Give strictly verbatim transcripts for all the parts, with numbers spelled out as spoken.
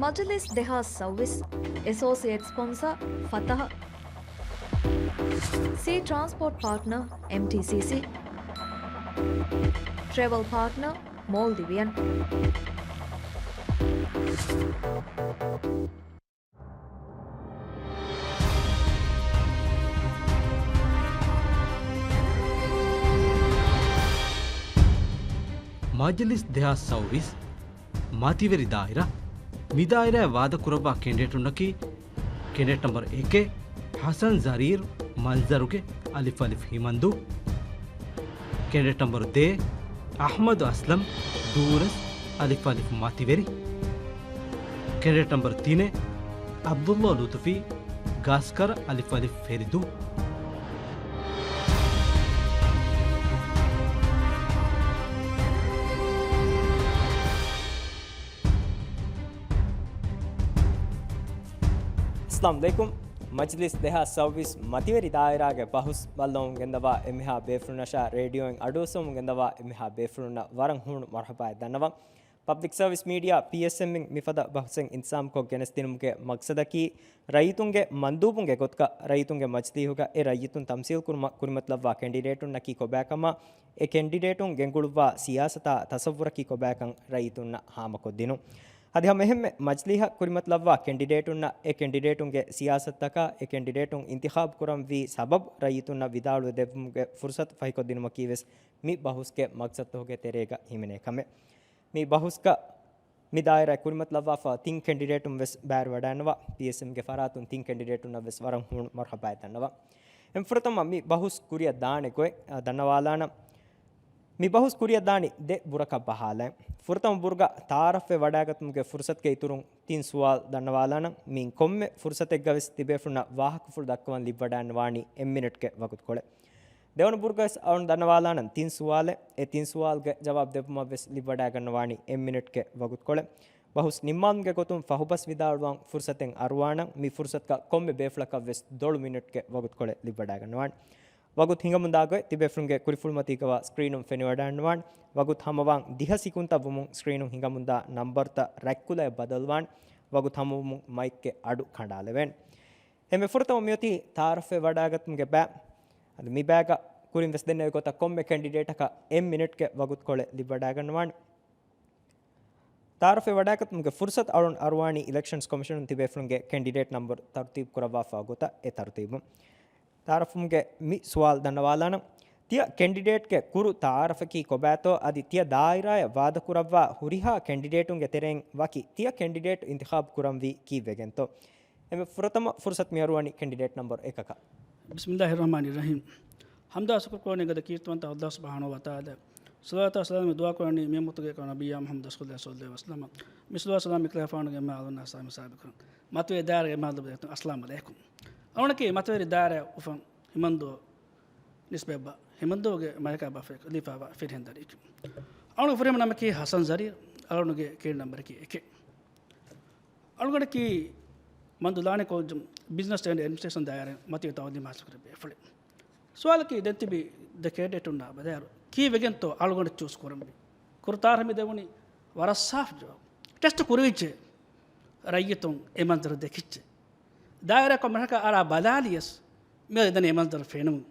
މަޖިލިސް ދެހާސް ސައުވީސް. އެސޯސިއޭޓް ސްޕޮންސަރ ފަތަހަ. ސީ ޓްރާންސްޕޯޓް ޕާޓްނަރ އެމްޓީސީސީ. ޓްރެވަލް ޕާޓްނަރ މޯލްޑިވިއަން. މަޖިލިސް ދެހާސް ސައުވީސް. މަތިވެރި ދާއިރާ. މި ދާއިރާއަށް ވާދަކުރައްވާ ކެނޑިޑޭޓުންނަކީ، ކެނޑިޑޭޓް ނަމްބަރު އެކެއް، ޙަސަން ޒަރީރު މަންޒަރުގެ، އަލިފް އަލިފް ހިމަންދޫ. ކެނޑިޑޭޓް ނަމްބަރު ދޭއް، އަޙްމަދު އަސްލަމް ދޫރަސް، އަލިފް އަލިފް މަތިވެރި. ކެނޑިޑޭޓް ނަމްބަރު ތިނެއް، ޢަބްދުﷲ ލުޠުފީ ގާސްކަރަ، އަލިފް އަލިފް ފެރިދޫ. އައްސަލާމު ޢަލައިކުމް. މަޖިލިސް ދެހާސް ސައުވީސް މަތިވެރި ދާއިރާގެ ބަހުސް ބައްލަވަމުން ގެންދަވާ އެންމެހާ ބޭފުޅުންނަށާ ރޭޑިއޯއިން އަޑުއައްސަވަމުން ގެންދަވާ އެންމެހާ ބޭފުޅުންނަށް ވަރަށް ހޫނު މަރުޙަބާއެއް ދަންނަވަން. ޕަބްލިކް ސަރވިސް މީޑިއާ، ޕީއެސްއެމް، އިން މިފަދަ ބަހުސެއް އިންތިޒާމްކޮށް ގެނެސްދިނުމުގެ މަގްސަދަކީ، ރައްޔިތުންގެ މަންދޫބުންގެ ގޮތުގަ ރައްޔިތުންގެ މަޖިލީހުގަ އެ ރައްޔިތުން ތަމްސީލް ކުރުމަށް ކުރިމަތިލައްވާ ކެނޑިޑޭޓުންނަކީ ކޮބާކަމާ، އެ ކެނޑިޑޭޓުން ގެންގުޅުއްވާ ސިޔާސަތާ ތަސައްވުރަކީ ކޮބާކަން ރައްޔިތުންނަށް ހާމަކޮށްދިނުން. އަދި ހަމަ އެހެންމެ މަޖިލީހަށް ކުރިމަތިލައްވާ ކެނޑިޑޭޓުންނަށް އެ ކެނޑިޑޭޓުންގެ ސިޔާސަތުތަކާ އެ ކެނޑިޑޭޓުން އިންތިޚާބު ކުރަންވީ ސަބަބު ރައްޔިތުންނަށް ވިދާޅުވެ ދެއްވުމުގެ ފުރުސަތު ފަހިކޮށްދިނުމަކީވެސް މި ބަހުސްގެ މަގްސަދުތަކުގެ ތެރޭގަ ހިމެނޭ ކަމެއް. މި ބަހުސްގަ މި ދާއިރާއަށް ކުރިމަތިލައްވާފަ ތިން ކެނޑިޑޭޓުން ވެސް ބައިވެރިވަޑައިގަންނަވާ. ޕީއެސްއެމްގެ ފަރާތުން ތިން ކެނޑިޑޭޓުންނަށް ވެސް ވަރަށް ހޫނު މަރުޙަބާއެއް ދަންނަވާ. އެން ފުރަތަމަ މި ބަހުސް ކުރިއަށް ދާނެ ގޮތް، އަ، ދަންނަވާލާނަން. މި ބަހުސް ކުރިއަށް ދާނީ ދެ ބުރަކަށް ބަހާލައި. ފުރަތަމަ ބުރުގަ ތައާރަފްވެ ވަޑައިގަތުމުގެ ފުރުސަތުގެ އިތުރުން ތިން ސުވާލު ދަންނަވާލާނަން. މިއިން ކޮންމެ ފުރުސަތެއްގަ ވެސް ތިބޭފުޅުންނަށް ވާހަކަފުޅު ދައްކަވަން ލިބިވަޑައިގަންނަވާނީ އެއް މިނެޓްގެ ވަގުތުކޮޅެއް. ދެވަނަ ބުރުގަ ވެސް އަޅުން ދަންނަވާލާނަން ތިން ސުވާލެއް. އެ ތިން ސުވާލުގެ ޖަވާބު ދެއްވުމަށް ވެސް ލިބިވަޑައިގަންނަވާނީ އެއް މިނެޓްގެ ވަގުތުކޮޅެއް. ބަހުސް ނިންމާލުމުގެ ގޮތުން ފަހުބަސް ވިދާޅުވާން ފުރުސަތެއް އަރުވާނަން. މި ފުރުސަތުގަ ކޮންމެ ބޭފުޅަކަށް ވެސް ދޮޅު މިނެޓްގެ ވަގުތުކޮޅެއް ލިބިވަޑައިގަންނަވާނެ. ވަގުތު ހިނގަމުންދާ ގޮތް ތިބޭފުޅުންގެ ކުރިފުޅުމަތީގަވާ ސްކްރީނުން ފެނިވަޑައިގަންނަވާނެ. ވަގުތު ހަމަވާން ދިހަ ސިކުންތައް ވުމުން ސްކްރީނުން ހިނގަމުންދާ ނަންބަރުތައް ރަތްކުލައަށް ބަދަލުވާނެ. ވަގުތު ހަމަވުމުން މައިކްގެ އަޑު ކަނޑާލެވޭނެ. އެންމެ ފުރަތަމަ މިއޮތީ ތައާރަފްވެ ވަޑައިގަތުމުގެ ބައި. އަދި މި ބައިގަ ކުރިން ވެސް ދެންނެވި ގޮތަށް ކޮންމެ ކެނޑިޑޭޓަކަށް އެއް މިނެޓްގެ ވަގުތުކޮޅެއް ލިބިވަޑައިގަންނަވާނެ. ތައާރަފްވެ ވަޑައިގަތުމުގެ ފުރުސަތު އަޅުން އަރުވާނީ އިލެކްޝަންސް ކޮމިޝަނުން ތިބޭފުޅުންގެ ކެނޑިޑޭޓް ނަންބަރު ތަރުތީބު ކުރައްވާފަ ގޮތަށް އެ ތަރުތީބުން. ތައާރަފުގެ މި ސުވާލު ދަންނަވާލާނަން. ތިޔަ ކެނޑިޑޭޓްގެ ކުރު ތައާރަފަކީ ކޮބާތޯ އަދި ތިޔަ ދާއިރާއަށް ވާދަކުރައްވާ ހުރިހާ ކެނޑިޑޭޓުންގެ ތެރެއިން ވަކި ތިޔަ ކެނޑިޑޭޓް އިންތިޚާބު ކުރަންވީ ކީއްވެގެންތޯ؟ އެންމެ ފުރަތަމަ ފުރުސަތު މިއަރުވަނީ ކެނޑިޑޭޓް ނަންބަރު އެކަކަށް. بسم الله الرحمن الرحيم. ޙަމްދާ ޝުކުރު ކުރަނީ ގަދަ ކީރިތިވަންތަ ﷲ ސުބްޙާނަހޫ ވަތަޢާލާ. ޞަލަވާތާ ސަލާމް ދުޢާ ކުރަނީ މި އުއްމަތުގެ ނަބިއްޔާ މުޙައްމަދު ޞައްލަﷲު ޢަލައިހި ވަސައްލަމަ. މި ޞަލަވާތު ސަލާމް އެކަލޭގެފާނުގެ މާލުން ސާމި ސާބި ކުރަން. މަތިވެރި ދާއިރާގެ މާލު ބެލެތުން އައްސަލާމު ޢަލައިކުމް. އަޅުގަނޑަކީ މަތިވެރި ދާއިރާ އުފަން ހިމަންދޫ ނިސްބަތްވާ ހިމަންދޫގެ މަލަކާ ބާފައި ލިބިފައިވާ ފިރިހެން ދަރިއެކެވެ. އަޅުގަނޑު ފުރިހަމަ ނަމަކީ ޙަސަން ޒަރީރު، އަޅުގަނޑުގެ ކެނޑިޑޭޓް ނަންބަރަކީ އެކެއް. އަޅުގަނޑަކީ މަންދޫ ލާނެ ކޯލެޖު ބިޒްނަސް އެންޑް އެޑްމިނިސްޓްރޭޝަން ދާއިރާއިން މަތިވެރި ތަޢުލީމް ޙާޞިލު ކުރެއްވި ބޭފުޅެއް. ސުވާލަކީ ދެން ތިބި ދެ ކެނޑިޑޭޓުންނާ ބަލާއިރު ކީއްވެގެންތޯ އަޅުގަނޑު ޗޫސް ކުރަންވީ؟ ކުރު ތައާރަފަށް މި ދެވުނީ ވަރަށް ސާފް ޖަވާބު. ޓެސްޓް ކުރެވިއްޖެ. ރައްޔިތުން އެ މަންޒަރު ދެކިއްޖެ. ދާއިރާ ކޮންމެއަކަށް އަރާ ބަލާލިޔަސް މިއަދު ދެން އެ މަންޒަރު ފެނުމުން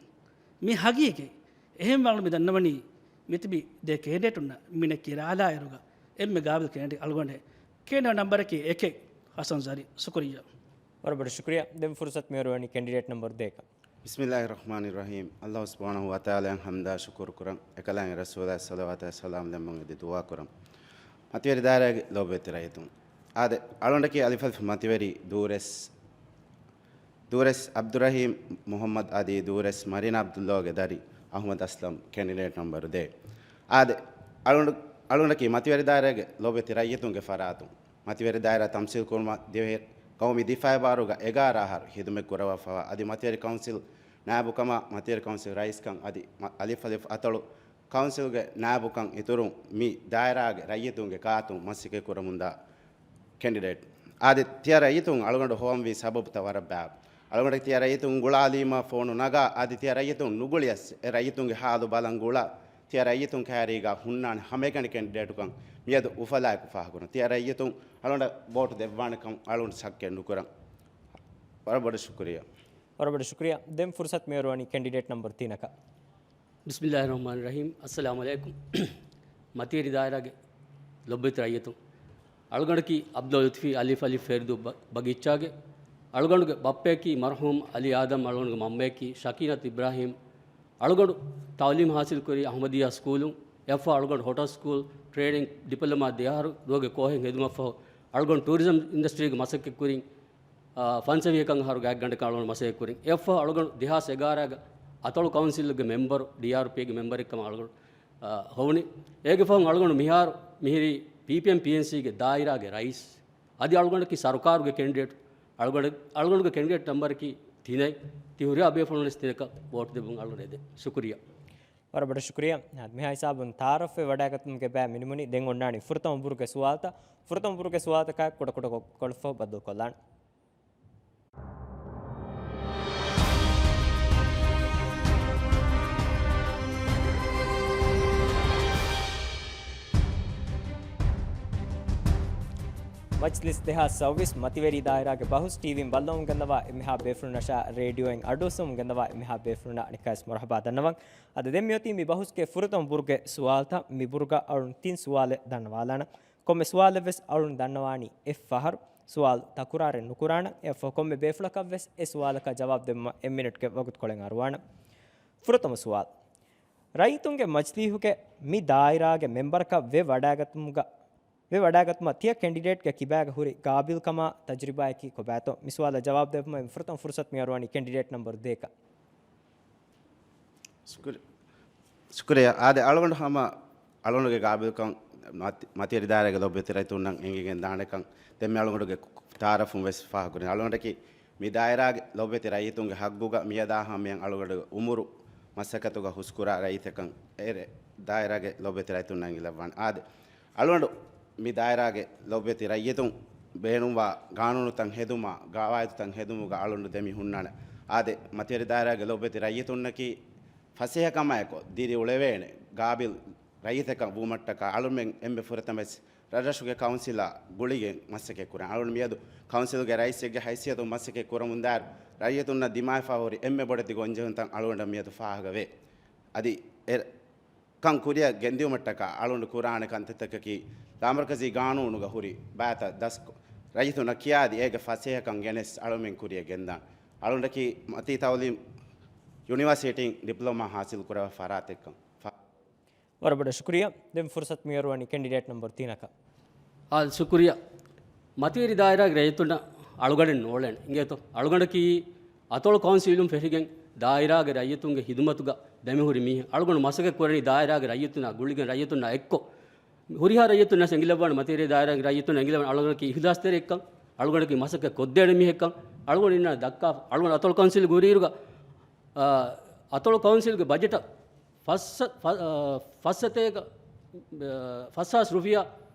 މި ހަގީގަތް. އެހެންވާނު މި ދަންނަވަނީ މިތިބި ދެ ކެނޑިޑޭޓުންނަށް މިނެ ކިރާލާއިރުގަ އެންމެ ގާބިލް ކެނޑިޑޭޓް އަޅުގަނޑެއް. ކެނޑިޑޭޓް ނަންބަރަކީ އެކެއް، ޙަސަން ޒަރީ. ޝުކުރިއްޔާ. ވަރަށް ބޮޑަށް ޝުކުރިއްޔާ. ދެން ފުރުސަތު މިއަރުވަނީ ކެނޑިޑޭޓް ނަންބަރު ދޭކަށް. بسم الله الرحمن الرحيم. ﷲ ސުބްޙާނަހޫ ވަތަޢާލާއަށް ޙަމްދާ ޝުކުރު ކުރަން، އެކަލާނގެ ރަސޫލާ ޞަލަވާތާ ސަލާމް ލެއްމުން އެދި ދުޢާ ކުރަން. މަތިވެރި ދާއިރާގެ ލޯބިވެތި ރައްޔިތުން. އާދެ، އަޅުގަނޑަކީ އަލިފް އަލިފް މަތިވެރި ދޫރަސް، ދޫރަސް ޢަބްދުއްރަޙީމް މުޙައްމަދު އަދި ދޫރަސް މަރީނާ ޢަބްދުﷲގެ ދަރި އަޙްމަދު އަސްލަމް ކެނޑިޑޭޓް ނަންބަރު ދޭއް. އާދެ، އަޅުގަނޑު، އަޅުގަނޑަކީ މަތިވެރި ދާއިރާގެ ލޯބިވެތި ރައްޔިތުންގެ ފަރާތުން. މަތިވެރި ދާއިރާ ތަމްސީލް ކުރުމަށް ދިވެހި ޤައުމީ ދިފާޢީ ބާރުގަ އެގާރަ އަހަރު ޚިދުމަތް ކުރައްވާފައިވާ އަދި މަތިވެރި ކައުންސިލް ނާއިބުކަމާ، މަތިވެރި ކައުންސިލް ރައީސްކަން އަދި މަ-، އަލިފް އަލިފް އަތޮޅު ކައުންސިލްގެ ނާއިބުކަން އިތުރުން މި ދާއިރާގެ ރައްޔިތުންގެ ކާތުން މަސައްކަތް ކުރަމުންދާ ކެނޑިޑޭޓް. އާދެ، ތިޔަ ރައްޔިތުން އަޅުގަނޑު ހޮވަންވީ ސަބަބުތައް ވަރަށް ބާރު. އަޅުގަނޑަކީ ތިޔަ ރައްޔިތުން ގުޅާލީމާ ފޯނު ނަގާ އަދި ތިޔަ ރައްޔިތުން ނުގުޅިޔަސް އެ ރައްޔިތުންގެ ހާލު ބަލަން ގުޅާ ތިޔަ ރައްޔިތުން ކައިރީގަ ހުންނާނެ ހަމައެކަނި ކެންޑިޑޭޓުކަން މިއަދު އުފަލާއެކު ފާހަގަކުރަން. ތިޔަ ރައްޔިތުން އަޅުގަނޑަށް ވޯޓު ދެއްވާނެކަން އަޅުގަނޑު ޝައްކެއް ނުކުރަން. ވަރަށް ބޮޑަށް ޝުކުރިއްޔާ. ވަރަށް ބޮޑަށް ޝުކުރިއްޔާ. ދެން ފުރުސަތު މިއޮރުވަނީ ކެންޑިޑޭޓް ނަމްބަރު ތިނަކަށް. ބިސްމިއްލާހި ރަޙްމާނި ރަޙީމް. އައްސަލާމު ޢަލައިކުމް. މަތިވެރި ދާއިރާގެ ލޮބުވެތި ރައްޔިތުން، އަޅުގަނޑަކީ ޢަބްދުﷲ ލުޠުފީ އަލީފް އަލީފް ފެރިދޫ ބަ-، ބަގީޗާގެ. އަޅުގަނޑުގެ ބައްޕަޔަކީ މަރްޙޫމް އަލީ އާދަމް، އަޅުގަނޑުގެ މަންމަޔަކީ ޝަކީނަތު އިބްރާހީމް. އަޅުގަނޑު ތަޢުލީމް ޙާޞިލް ކުރީ އަޙްމަދިއްޔާ ސްކޫލުން. އެއަށްފަހު އަޅުގަނޑު ހޮޓަލް ސްކޫލް ޓްރޭނިން ޑިޕްލޮމާ ދެ އަހަރު ދުވަހުގެ ކޯހެއް ހެދުމަށްފަހު، އަޅުގަނޑު ޓޫރިޒަމް އިންޑަސްޓްރީގެ މަސައްކަތް ކުރިން، އާ، ފަންސަވީހަކަށް އަހަރު ގާތްގަނޑަކަށް އަޅުގަނޑު މަސައްކަތް ކުރިން. އެއަށްފަހު އަޅުގަނޑު ދެހާސް އެގާރައިގަ އަތޮޅު ކައުންސިލްގެ މެމްބަރު، ޑީއާރްޕީގެ މެމްބަރެއްކަމަށް އަޅުގަނޑު، އާ، ހޮވުނީ. އޭގެ ފަހުން އަޅުގަނޑު މިހާރު މިހިރީ ޕީޕީއެމް ޕީއެންސީގެ ދާއިރާގެ ރައީސް. އަދި އަޅުގަނޑަކީ ސަރުކާރުގެ ކެންޑިޑޭޓް. އަޅުގަނޑު، އަޅުގަނޑުގެ ކެންޑިޑޭޓް ނަމްބަރަކީ ތިނެއް. ތި ހުރިހާ ބޭފުޅުންވެސް ތިނަކަށް ވޯޓް ދެއްވުން އަޅުގަނޑު އެދެން. ޝުކުރިއްޔާ. ވަރަށް ބޮޑަށް ޝުކުރިއްޔާ. މިހާ ހިސާބުން ތަޢާރަފްވެ ވަޑައިގަތުމުގެ ބައި މިނިމުނީ. ދެން އޮންނާނީ ފުރަތަމަ ބުރުގެ ސުވާލުތައް. ފުރަތަމަ ބުރުގެ ސުވާލުތަކާއެކު ކުޑަކުޑަކޮށް ކޮޅަށްފަހު ބައްދަލުކޮށްލާނެ. މަޖްލިސް ދެހާސް ސައުވީސް މަތިވެރި ދާއިރާގެ ބަހުސް ޓީވީން ބައްލަވަމުން ގެންދަވާ އެންމެހާ ބޭފުޅުންނަށާ ރޭޑިއޯއިން އަޑުއައްސަމުން ގެންދަވާ އެންމެހާ ބޭފުޅުންނަށް އަނެއްކާވެސް މަރުޙަބާ ދަންނަވަން. އަދި ދެން މިއޮތީ މި ބަހުސްގެ ފުރަތަމަ ބުރުގެ ސުވާލުތައް. މި ބުރުގަ އަޅުން ތިން ސުވާލެއް ދަންނަވާލާނަން. ކޮންމެ ސުވާލެއްވެސް އަޅުން ދަންނަވާނީ އެއްފަހަރު. ސުވާލު ތަކުރާރެއް ނުކުރާނަން. އެއަށްފަހު ކޮންމެ ބޭފުޅަކަށްވެސް އެ ސުވާލަކަށް ޖަވާބު ދެއްވުމަށް އެއް މިނެޓްގެ ވަގުތުކޮޅެއް އަރުވާނަން. ފުރަތަމަ ސުވާލު. ރައްޔިތުންގެ މަޖިލީހުގެ މި ދާއިރާގެ މެމްބަރަކަށް ވެ ވަޑައިގަތުމުގަ، ވެ ވަޑައިގަތުމަށް ތިޔަ ކެންޑިޑޭޓްގެ ކިބާގަ ހުރި ގާބިލްކަމާ ތަޖުރިބާއަކީ ކޮބާތޯ؟ މި ސުވާލަށް ޖަވާބު ދެއްވުމަށް ފުރަތަމަ ފުރުސަތު މިއަރުވަނީ ކެންޑިޑޭޓް ނަމްބަރު ދޭކަށް. ޝުކުރި-، ޝުކުރިއްޔާ. އާދެ، އަޅުގަނޑު ހަމަ އަޅުގަނޑުގެ ގާބިލްކަން މަތި-، މަތިވެރި ދާއިރާގެ ލޮބުވެތި ރައްޔިތުންނަށް އެނގިގެން ދާނެކަން ދެންމެ އަޅުގަނޑުގެ ތަޢާރަފުން ވެސް ފާހަގަކުރިން. އަޅުގަނޑަކީ މި ދާއިރާގެ ލޮބުވެތި ރައްޔިތުންގެ ހައްގުގަ މިއަދާ ހަމަޔަށް އަޅުގަނޑުގެ އުމުރު މަސައްކަތުގަ ހުސްކުރާ ރައްޔިތަކަށް އެރެ ދާއިރާގެ ލޮބުވެތި ރައްޔިތުންނަށް އިނގިލައްވާނެ. އާދެ، އަޅުގަނޑު މި ދާއިރާގެ ލޮބުވެތި ރައްޔިތުން ބޭނުންވާ ގާނޫނުތައް ހެދުމާ، ގަވާއިދުތައް ހެދުމުގަ އަޅުގަނޑު ދެމި ހުންނާނެ. އާދެ، މަތިވެރި ދާއިރާގެ ލޮބުވެތި ރައްޔިތުންނަކީ ފަސޭހަކަމާއެކު ދިރިއުޅެވޭނެ. ގާބިލް ރައްޔިތަކަށް ވުމަށްޓަކާ އަޅުމެން އެންމެ ފުރަތަމަވެސް ރަށްރަށުގެ ކައުންސިލާ ގުޅިގެން މަސައްކަތް ކުރަން. އަޅުން މިއަދު ކައުންސިލުގެ ރައީސެއްގެ ހައިސިއްޔަތުން މަސައްކަތް ކުރަމުންދާއިރު، ރައްޔިތުންނަށް ދިމާވެފަ ހުރި އެންމެ ބޮޑެތި ގޮންޖެހުންތައް އަޅުގަނޑަށް މިއަދު ފާހަގަވޭ. އަދި އެ ކަން ކުރިއަށް ގެންދިއުމަށްޓަކާ އަޅުގަނޑު ކުރާނެ ކަންތައްތަކަކީ، ލާމަރުކަޒީ ގާނޫނުގަ ހުރި ބައިތައް ދަސްކޮށް، ރައްޔިތުންނަށް ކިޔާދި، އޭގެ ފަސޭހަކަން ގެނެސް އަޅުމެން ކުރިއަށް ގެންދާނެ. އަޅުގަނޑަކީ މަތީ ތައުލީމް ޔުނިވާސިޓީން ޑިޕްލޮމާ ހާސިލް ކުރެވިފަ ފަރާތެއްކަން. ވަރަށް ބޮޑަށް ޝުކުރިއްޔާ. ދެން ފުރުސަތު މިއަރުވަނީ ކެންޑިޑޭޓް ނަމްބަރު ތިނަކަށް. އާ، ޝުކުރިއްޔާ. މަތިވެރި ދާއިރާގެ ރައްޔިތުންނަށް އަޅުގަނޑެއް ނޯޅޭނެ. އިނގޭތޯ؟ އަޅުގަނޑަކީ އަތޮޅު ކައުންސިލުން ފެށިގެން ދާއިރާގެ ރައްޔިތުންގެ ހިދުމަތުގަ ދެމިހުރި މީހެއް. އަޅުގަނޑު މަސައްކަތް ކުރަނީ ދާއިރާގެ ރައްޔިތުންނާ ގުޅިގެން ރައްޔިތުންނާ އެއްކޮށް. ހުރިހާ ރައްޔިތުންނަށް އެނގިލައްވާނެ، މަތިވެރި ދާއިރާގެ ރައްޔިތުންނަށް އެނގިލައްވާނެ އަޅުގަނޑަކީ އިހްލާސްތެރި އެއްކަން، އަޅުގަނޑަކީ މަސައްކަތް ކޮށްދޭނެ މީހެއްކަން. އަޅުގަނޑު އިންނާނެ ދައްކާފަ. އަޅުގަނޑު އަތޮޅު ކައުންސިލްގެ ހުރިއިރުގަ، އަ، އަތޮޅު ކައުންސިލްގެ ބަޖެޓަށް ފަސް، ފަ-، އަ، ފަސް ސަތޭކަ، އަ، ފަސް ހާސް ރުފިޔާ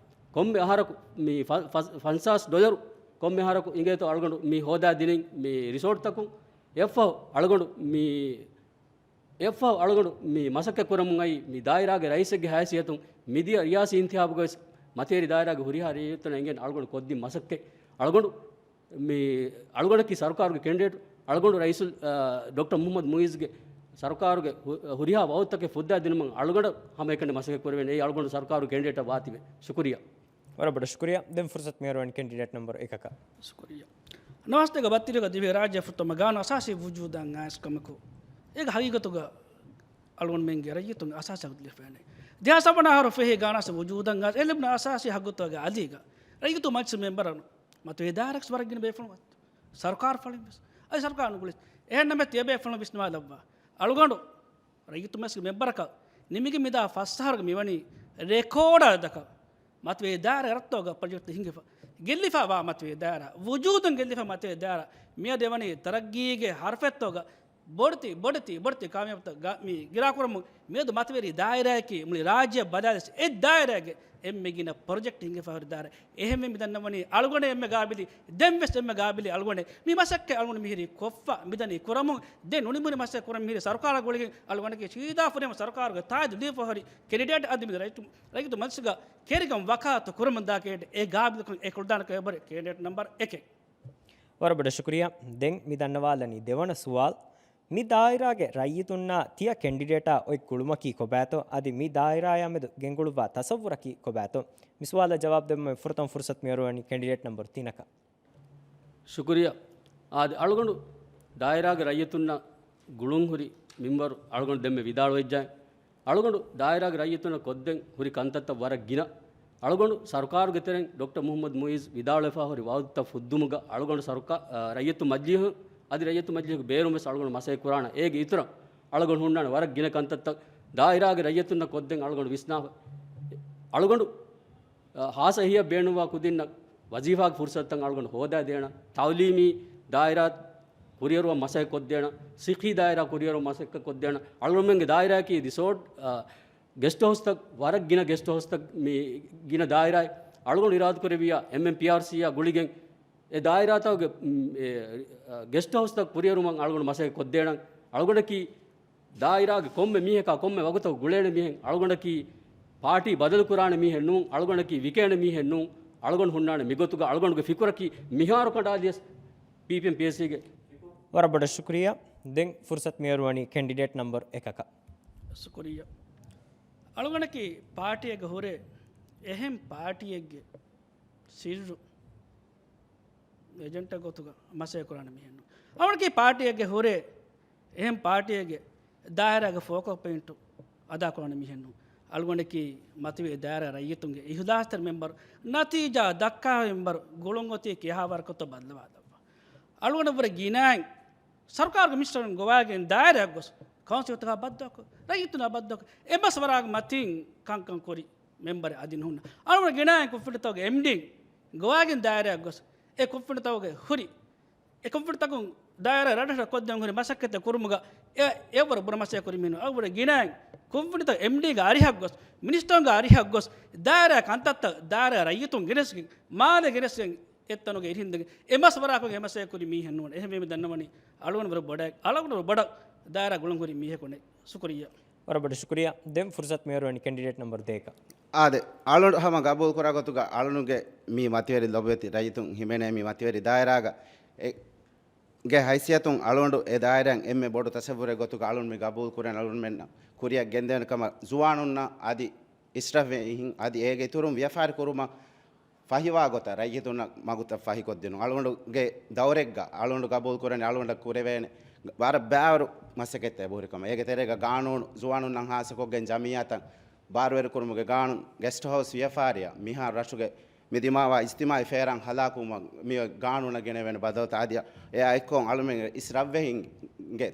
ކޮންމެ އަހަރަކު މި ފަ-، ފަސް، ފަންސާސް ޑޮލަރު ކޮންމެ އަހަރަކު އިނގޭތޯ އަޅުގަނޑު މި ހޯދާ ދިނިން މި ރިސޯޓްތަކުން. އެއަށްފަހު އަޅުގަނޑު މި، އެއަށްފަހު އަޅުގަނޑު މި މަސައްކަތް ކުރަމުން އައީ މި ދާއިރާގެ ރައީސެއްގެ ހައިސިއްޔަތުން. މިދިޔަ ރިޔާސީ އިންތިހާބުގަވެސް މަތިވެރި ދާއިރާގެ ހުރިހާ ރައްޔިތުންނަށް އެނގޭނެ އަޅުގަނޑު ކޮށްދިން މަސައްކަތް. އަޅުގަނޑު މި، އަޅުގަނޑަކީ ސަރުކާރުގެ ކެންޑިޑޭޓް. އަޅުގަނޑު ރައީސުލް، އަ، ޑޮކްޓަރ މުޙައްމަދު މުޢިއްޒުގެ ސަރުކާރުގެ ހު-، ހުރިހާ ވަޢުދުތަކެއް ފުއްދާ ދިނުމަށް އަޅުގަނޑަށް ހަމައެކަނި މަސައްކަތް ކުރެވޭނެ. އެއީ އަޅުގަނޑު ސަރުކާރުގެ ކެންޑިޑޭޓަށް ވާތީވެ. ޝުކުރިއްޔާ. ވަރަށް ބޮޑަށް ޝުކުރިއްޔާ. ދެން ފުރުސަތު މިއަރުވަނީ ކެންޑިޑޭޓް ނަމްބަރު އެކަކަށް. ޝުކުރިއްޔާ. ނަވާސްތޭކަ ބައްތިރީސްގަ ދިވެހި ރާއްޖެ ފުރަތަމަ ގާނޫނު އަސާސީ ވުޖޫދަށް އައިސް ކަމަކު، އޭގެ ހަގީގަތުގަ އަޅުގަނޑުމެންގެ ރައްޔިތުން އަސާސީ ހައްގު ލިބިފައިނެ. ދެހާސް ސަބަނަ އަހަރު ފެށި ގާނާސް ވުޖޫދަށް އައިސް އެ ލިބުނު އަސާސީ ހައްގުތަކުގެ އަލީގަ ރައްޔިތު މަޖިލިސް މެމްބަރުން މަތިވެރި ދާއިރާގެ ވަރަށް ގިނަ ބޭފުޅުން އޮތް. ސަރުކާރު ފަޅިން ވެސް. އަދި ސަރުކާރު ނުގުޅި. އެހެން ނަމަ ތިޔަބޭފުޅުން ވިސްނާލައްވާ. އަޅުގަނޑު ރައްޔިތު މަޖިލިސްގެ މެމްބަރަކަށް ނިމިގެން މިދާ ފަސް އަހަރުގަ މިވަނީ ރެކޯޑާ ދަކަ މަތިވެރި ދާއިރާ ރަށްތަކުގަ ޕްރޮޖެކްޓް ހިންގިފަ، ގެއްލިފަ ވާ މަތިވެރި ދާއިރާ، ވުޖޫދުން ގެއްލިފަ މަތިވެރި ދާއިރާ، މިއަދު އެވަނީ ތަރައްގީގެ ހަރުފަތްތަކުގަ ބޮޑެތި، ބޮޑެތި، ބޮޑެތި ކާމިޔާބުތައް ގަ-، މި ގިރާކުރަމުން މިއަދު މަތިވެރި ދާއިރާއަކީ މުޅި ރާއްޖެއަށް ބަލާލިސް އެއް ދާއިރާގެ އެންމެ ގިނަ ޕްރޮޖެކްޓް ހިނގިފަ ހުރި ދާއިރާ. އެހެންވެ މި ދަންނަވަނީ އަޅުގަނޑެއް އެންމެ ގާބިލި، ދެންވެސް އެންމެ ގާބިލި އަޅުގަނޑެއް. މި މަސައްކަތް އަޅުގަނޑު މިހިރީ ކޮށްފަ މިދަނީ ކުރަމުން. ދެން ނުނިމުނި މަސައްކަތް ކުރަން މިހިރީ ސަރުކާރާ ގުޅިގެން އަޅުގަނޑަކީ ސީދާ ފުރިހަމަ ސަރުކާރުގެ ތާއީދު ލިބިފަ ހުރި ކެނޑިޑޭޓް. އަދި މި ރައްޔިތު، ރައްޔިތު މަޖިލިސްގަ ކެރިގަން ވަކާލަތު ކުރަމުންދާ ކެނޑިޑޭޓް އެ ގާބިލުކަން އެ ކުޅަދާނެ ކަމެއް ކެނޑިޑޭޓް ނަމްބަރު އެކެއް. ވަރަށް ބޮޑަށް ޝުކުރިއްޔާ. ދެން މި ދަންނަވާލަނީ ދެވަނަ ސުވާލު. މި ދާއިރާގެ ރައްޔިތުންނާ ތިޔަ ކެނޑިޑޭޓާ އޮތް ގުޅުމަކީ ކޮބާތޯ؟ އަދި މި ދާއިރާއާ މެދު ގެންގުޅުއްވާ ތަސައްވުރަކީ ކޮބާތޯ؟ މި ސުވާލަށް ޖަވާބު ދެއްވުމަށް ފުރަތަމަ ފުރުސަތު މިއޮރުވަނީ ކެނޑިޑޭޓް ނަމްބަރު ތިނަކަށް. ޝުކުރިއްޔާ. އާދެ، އަޅުގަނޑު ދާއިރާގެ ރައްޔިތުންނަށް ގުޅުން ހުރި މިންވަރު އަޅުގަނޑު ދެންމެ ވިދާޅުވެއްޖާ. އަޅުގަނޑު ދާއިރާގެ ރައްޔިތުންނަށް ކޮށްދޭން ހުރި ކަންތައްތައް ވަރަށް ގިނަ. އަޅުގަނޑު ސަރުކާރުގެ ތެރެއިން ޑޮކްޓަރ މުހައްމަދު މުއިއްޒު ވިދާޅުވެފަ ހުރި ވައުދުތައް ފުއްދުމުގަ އަޅުގަނޑު ސަރުކާ-، އާ، ރައްޔިތު މަޖިލީހު، އަދި ރައްޔިތު މަޖިލީހުގެ ބޭރުން ވެސް އަޅުގަނޑު މަސައްކަތް ކުރާނަ. އޭގެ އިތުރަށް އަޅުގަނޑު ހުންނާނެ ވަރަށް ގިނަ ކަންތައްތައް ދާއިރާގެ ރައްޔިތުންނަށް ކޮށްދޭން އަޅުގަނޑު ވިސްނާފަ. އަޅުގަނޑު އަ، ހާއްސަ އެހީއަށް ބޭނުންވާ ކުދިންނަށް ވަޒީފާގެ ފުރުސަތުތައް އަޅުގަނޑު ހޯދާދޭނަން، ތައުލީމީ ދާއިރާ ކުރިއަރުވަން މަސައްކަތް ކޮށްދޭނަން، ސިއްހީ ދާއިރާ ކުރިއަރުވަން މަސައްކަތް ކޮށްދޭނަން. އަޅުގަނޑުމެންގެ ދާއިރާއަކީ ރިސޯޓް، އަ، ގެސްޓް ހައުސްތައް، ވަރަށް ގިނަ ގެސްޓް ހައުސްތައް މި ގިނަ ދާއިރާއެއް. އަޅުގަނޑު އިރާދަކުރެއްވިއްޔާ އެމްއެމްޕީއާރްސީއާ ގުޅިގެން އެ ދާއިރާތަކުގެ، މް، އެ، އަ، ގެސްޓް ހައުސްތައް ކުރިއަރުވަން އަޅުގަނޑު މަސައްކަތް ކޮށްދޭނަން. އަޅުގަނޑަކީ ދާއިރާގެ ކޮންމެ މީހަކާ ކޮންމެ ވަގުތަކު ގުޅޭނެ މީހެއް. އަޅުގަނޑަކީ ޕާޓީ ބަދަލުކުރާނެ މީހެއް ނޫން. އަޅުގަނޑަކީ ވިކޭނެ މީހެއް ނޫން. އަޅުގަނޑު ހުންނާނެ މިގޮތުގަ އަޅުގަނޑުގެ ފިކުރަކީ މިހާރު ކަނޑާލިޔަސް ޕީޕީއެމް ޕީއެސްސީގެ. ވަރަށް ބޮޑަށް ޝުކުރިއްޔާ. ދެން ފުރުސަތު މިއޮރުވަނީ ކެންޑިޑޭޓް ނަމްބަރު އެކަކަށް. ޝުކުރިއްޔާ. އަޅުގަނޑަކީ ޕާޓީއެއްގަ ހުރެ އެހެން ޕާޓީއެއްގެ ސިއްރު އެޖެންޓަ ގޮތުގަ މަސައްކަތް ކުރާނެ މީހެއް ނޫން. އަޅުގަނޑަކީ ޕާޓީއެއްގެ ހުރެ އެހެން ޕާޓީއެއްގެ ދާއިރާގެ ފޯކަލް ޕޮއިންޓު އަދާކުރާނެ މީހެއް ނޫން. އަޅުގަނޑަކީ މަތިވެރި ދާއިރާ ރައްޔިތުންގެ އިހުލާސްތެރި މެމްބަރު، ނަތީޖާ ދައްކާ މެމްބަރު، ގުޅުން އޮތީ ކިހާ ވަރަކަށްތޯ ބައްލަވާލައްވާ. އަޅުގަނޑަށްވުރެ ގިނައިން ސަރުކާރުގެ މިނިސްޓަރުން ގޮވާގެން ދާއިރާއަށް ގޮސް، ކައުންސިލްތަކާ ބައްދަލުކޮށް، ރައްޔިތުންނާ ބައްދަލުކޮށް، އެ މަސްވަރާގެ މަތިން ކަންކަން ކުރި މެމްބަރެއް އަދި ނުހުންނަ. އަޅުގަނޑު ގިނައިން ކުންފުނިތަކުގެ އެމްޑީން ގޮވާގެން ދާއިރާއަށް ގޮސް، އެ ކުންފުނިތަކުގެ ހުރި، އެ ކުންފުނިތަކުން ދާއިރާ ރަށްރަށަށް ކޮށްދޭން ހުރި މަސައްކަތްތައް ކުރުމުގަ އެ، އެއްވަރު ބުރަ މަސައްކަތް ކުރި މީހުން. އަޅުގަނޑު ގިނައިން ކުންފުނިތައް އެމްޑީގެ އަރިހަށް ގޮސް، މިނިސްޓަރުންގެ އަރިހަށް ގޮސް، ދާއިރާ ކަންތައްތައް ދާއިރާ ރައްޔިތުން ގެނެސްގެން، މާލެ ގެނެސްގެން، އެއްތަނުގަ އިރިހިނދެގެން އެ މަސްވަރާކޮށް އެ މަސައްކަތް ކުރި މީހެއް ނޫން. އެހެންވެ މި ދަންނަވަނީ އަޅުގަނޑު ވަރަށް ބޮޑަށް، އަޅުގަނޑު ވަރަށް ބޮޑަށް ދާއިރާ ގުޅުން ހުރި މީހަކު ނެތް. ޝުކުރިއްޔާ. ވަރަށް ބޮޑަށް ޝުކުރިއްޔާ. ދެން ފުރުސަތު މިއޮރުވަނީ ކެންޑިޑޭޓް ނަމްބަރު ތޭކަށް. އާދެ، އަޅުގަނޑު ހަމަ ގަބޫލު ކުރާ ގޮތުގަ އަޅުގަނޑުގެ މި މަތިވެރި ލޮބުވެތި ރައްޔިތުން ހިމެނޭ މި މަތިވެރި ދާއިރާގަ އެ، ގެ ހައިސިއްޔަތުން އަޅުގަނޑު އެ ދާއިރާއިން އެންމެ ބޮޑު ތަސައްވުރެއް ގޮތުގަ އަޅުގަނޑު މި ގަބޫލު ކުރަން އަޅުގަނޑުމެންނަށް ކުރިއަށް ގެންދޭނެ ކަމަށް ޒުވާނުންނަށް އަދި އިސްރަށްވެހިން އަދި އޭގެ އިތުރުން ވިޔަފާރި ކުރުމަށް ފަހިވާ ގޮތަށް ރައްޔިތުންނަށް މަގުތައް ފަހިކޮށްދިނުން. އަޅުގަނޑުގެ ދައުރެއްގަ އަޅުގަނޑު ގަބޫލު ކުރަނީ އަޅުގަނޑަށް ކުރެވޭނެ ވަރަށް ބާރު މަސައްކަތްތައް އެބަހުރި ކަމަށް. އޭގެ ތެރޭގަ ގާނޫނު ޒުވާނުންނަށް ހާއްސަކޮށްގެން ޖަމިއްޔާތައް ބާރުވެރިކުރުމުގެ ގާނޫނު، ގެސްޓް ހައުސް ވިޔަފާރިއަށް މިހާރު ރަށުގެ މި ދިމާވާ އިޖްތިމާޢީ ފޭރާން ހަލާކުވުމަށް މި ގާނޫނަށް ގެނެވޭނެ ބަދަލުތައް އަދި އެއާ އެއްކޮށް އަޅުމެންގެ އިސްރަށްވެހިންގެ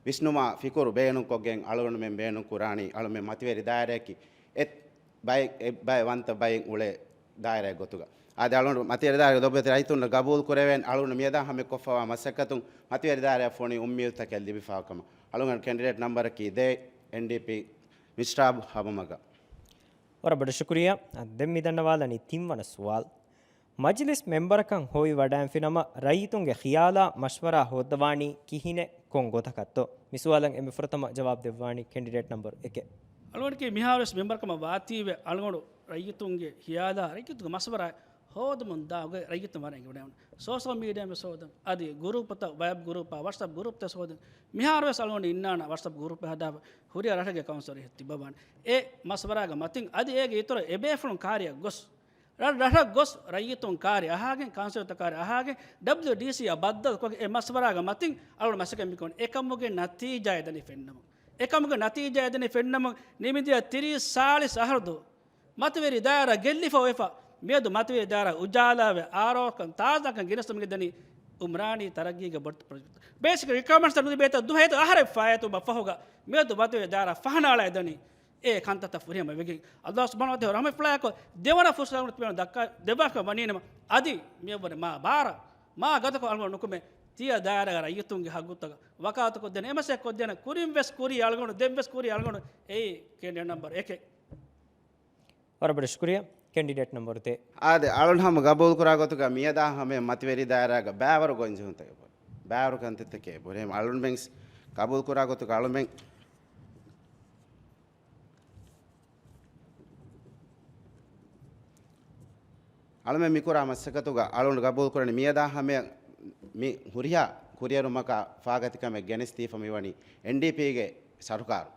ވިސްނުމާ ފިކުރު ބޭނުންކޮށްގެން އަޅުގަނޑުމެން ބޭނުން ކުރާނީ އަޅުމެން މަތިވެރި ދާއިރާއަކީ އެ ބައެއް، އެ ބައެއް ވަންތަ ބައެއް އުޅޭ ދާއިރާއެއް ގޮތުގަ. އާދެ، އަޅުގަނޑު މަތިވެރި ދާއިރާގެ ލޮބުވެތި ރައްޔިތުންނަށް ގަބޫލު ކުރެވޭނެ އަޅުގަނޑު މިއަދާ ހަމަ ކޮށްފަވާ މަސައްކަތުން މަތިވެރި ދާއިރާއަށް ފޮނި އުއްމީދުތަކެއް ލިބިފަވާ ކަމަށް. އަޅުގަނޑު ކެންޑިޑޭޓް ނަމްބަރަކީ ދޭއް، އެންޑީޕީ މިސްރާބް ހަމަމަގަ. ވަރަށް ބޮޑަށް ޝުކުރިއްޔާ. ދެން މި ދަންނަވާލަނީ ތިންވަނަ ސުވާލު. މަޖިލިސް މެމްބަރަކަށް ހޮވިވަޑައިންފިނަމަ، ރައްޔިތުންގެ ޚިޔާލާ މަޝްވަރާ ހޯއްދަވާނީ ކިހިނެއް ކޮން ގޮތަކަށްތޯ؟ މި ސުވާލަށް އެންމެ ފުރަތަމަ ޖަވާބު ދެއްވާނީ ކެންޑިޑޭޓް ނަމްބަރު އެކެއް. އަޅުގަނޑަކީ މިހާރުވެސް މެމްބަރުކަމަށް ވާތީވެ، އަޅުގަނޑު ރައްޔިތުންގެ ޚިޔާލާ ރައްޔިތުންގެ މަޝްވަރާ ހޯދުމުން ދާ އޮގެ ރައްޔިތުން ވަރަށް އެނގިވަޑައި ސޯޝަލް މީޑިއާ ވެސް ހޯދަން. އަދި ގުރޫޕުތައް، ވައިބް ގުރޫޕާ، ވަޓްސްއެޕް ގުރޫޕްތައް ހޯދަން. މިހާރުވެސް އަޅުގަނޑު އިންނާނަ ވަޓްސްއެޕް ގުރޫޕެއް ހަދާފަ ހުރިހާ ރަށެއްގެ ކައުންސިލަރު ތިއްބަވާނެ. އެ މަޝްވަރާގެ މަތިން އަދި އޭގެ އިތުރަށް އެބޭފުޅުން ކާރިއަށް ގޮސް، ރަށް، ރަށަށް ގޮސް ރައްޔިތުން ކާރި އަހާގެން، ކައުންސިލްތައް ކާރި އަހާގެން، ޑަބްލިއުޑީސީއާ ބައްދަލު ކޮށްގެން އެ މަޝްވަރާގެ މަތިން އަޅުގަނޑު މަސައްކަތް މިކޮން އެކަމުގެ ނަތީޖާ އެދަނީ ފެންނަމުން. އެކަމުގެ ނަތީޖާ އެދަނީ ފެންނަމުން ނިމިދިޔަ ތިރީސް ސާޅީސް އަހަރު ދުވަހު މަތިވެރި ދާއިރާ ގެއްލިފަ އޮތްފަ، މިއަދު މަތިވެރި ދާއިރާ އުޖާލާވެ، އާރޯކަން ތާޒާކަން ގެނެސްދިނުމުގެ ދަނީ އުމްރާނީ ތަރައްގީގެ ބޮޑު ޕްރޮޖެކްޓް. ބޭސިކް ރިކްވަޔަރމަންޓްސް ނުލިބޭތޯ ދުވަހެއް އަހަރެއް ފާއިތުވުމަށް ފަހުގަ މިއަދު މަތިވެރި ދާއިރާ ފަހަނައަޅާ ދަނީ އެ ކަންތައްތައް ފުރިހަމަ ވެގެން. ﷲ ސުބްޙާނަހޫ ވަތަޢާލާ ރަޙްމަތްފުޅާއެކު ދެވަނަ ފުރުޞަތު އަޅުގަނޑު ތިބޭނު ދައްކާ ދެއްވާފަ ވަނީނަމަ، އަދި މިއަށްވުރެ މާ ބާރަށް، މާ ގަދަކޮށް އަޅުގަނޑު ނުކުމެ ތިޔަ ދާއިރާގެ ރައްޔިތުންގެ ހައްގުތަކަށް ވަކާތުކޮށްދޭނެ، އެ މަސައްކަތް ކޮށްދޭނެ ކުރިން ވެސް ކުރީ އަޅުގަނޑު، ދެން ވެސް ކުރީ އަޅުގަނޑު. އެއީ ކެނޑިޑޭޓް ނަމްބަރު އެކެއް. ވަރަށް ބޮޑަށް ޝުކުރިއްޔާ. ކެނޑިޑޭޓް ނަމްބަރު ތިން. އާދެ، އަޅުން ހަމަ ގަބޫލު ކުރާ ގޮތުގަ މިއަދާ ހަމަ މަތިވެރި ދާއިރާގަ ބާވަރު ގޮންޖެހުންތަކެއް ބުރި. ބާވަރު ކަންތައްތަކެއް ބުރި. އަޅުންމެން ގަބޫލު ކުރާ ގޮތުގަ އަޅުމެން އަޅުމެން މިކުރާ މަސައްކަތުގަ އަޅުން ގަބޫލު ކުރަނީ މިއަދާ ހަމަ މި ހުރިހާ ކުރިއެރުމަކާ ފާގަތިކަމެއް ގެނެސްދީފަ މިވަނީ އެންޑީޕީގެ ސަރުކާރު.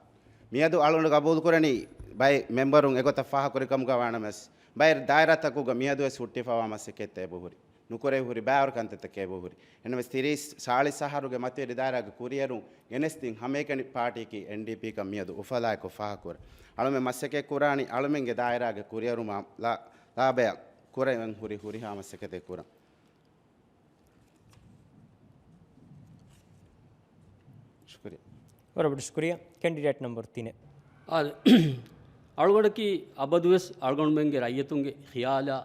މިއަދު އަޅުން ގަބޫލު ކުރަނީ ބައެއް މެމްބަރުން އެގޮތަށް ފާހަގަކުރިކަމުގަ ވާނަމަވެސް، ބައެއް ދާއިރާތަކުގަ މިއަދުވެސް ހުއްޓިފަވާ މަސައްކަތްތައް އެބަހުރި. ނުކުރެވި ހުރި ބާވަރު ކަންތައްތަކެއް އެބަހުރި. އެހެންނަމަވެސް ތިރީސް، ސާޅީސް އަހަރުގެ މަތިވެރި ދާއިރާގެ ކުރިއެރުން ގެނެސްދިން ހަމައެކަނި ޕާޓީއަކީ އެންޑީޕީކަން މިއަދު އުފަލާއެކު ފާހަގަކުރަން. އަޅުމެން މަސައްކަތް ކުރާނީ އަޅުމެންގެ ދާއިރާގެ ކުރިއެރުމާ ލާ-، ލާބަޔަށް ކުރެވެން ހުރި ހުރިހާ މަސައްކަތެއް ކުރަން. ޝުކުރިއްޔާ. ވަރަށް ބޮޑަށް ޝުކުރިއްޔާ. ކެނޑިޑޭޓް ނަމްބަރު ތިނެއް. އާދެ، އަޅުގަނޑަކީ އަބަދުވެސް އަޅުގަނޑުމެންގެ ރައްޔިތުންގެ ޚިޔާލާ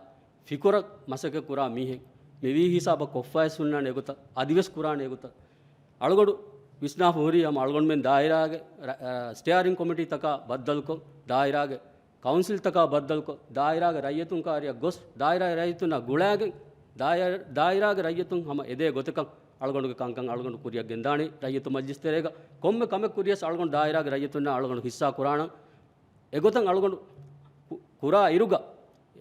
ފިކުރަށް މަސައްކަތް ކުރާ މީހެއް. މިވީ ހިސާބަށް ކޮށްފަވެސް ހުންނާނެ އެގޮތަށް، އަދިވެސް ކުރާނެ އެގޮތަށް. އަޅުގަނޑު ވިސްނާފަ ހުރީ ހަމަ އަޅުގަނޑުމެން ދާއިރާގެ ރަ-، ރަ-، ސްޓިއަރިން ކޮމިޓީތަކާ ބައްދަލުކޮށް، ދާއިރާގެ ކައުންސިލްތަކާ ބައްދަލުކޮށް، ދާއިރާގެ ރައްޔިތުން ކާރިއަށް ގޮސް، ދާއިރާގެ ރައްޔިތުންނާ ގުޅާގެން، ދާއިރާ-، ދާއިރާގެ ރައްޔިތުން ހަމަ އެދޭ ގޮތަކަށް އަޅުގަނޑުގެ ކަންކަން އަޅުގަނޑު ކުރިއަށް ގެންދާނީ. ރައްޔިތު މަޖްލިސް ތެރޭގަ ކޮންމެ ކަމެއް ކުރިޔަސް އަޅުގަނޑު ދާއިރާގެ ރައްޔިތުންނާ އަޅުގަނޑު ހިއްސާ ކުރާނަން. އެގޮތަށް އަޅުގަނޑު ކު-، ކުރާ އިރުގަ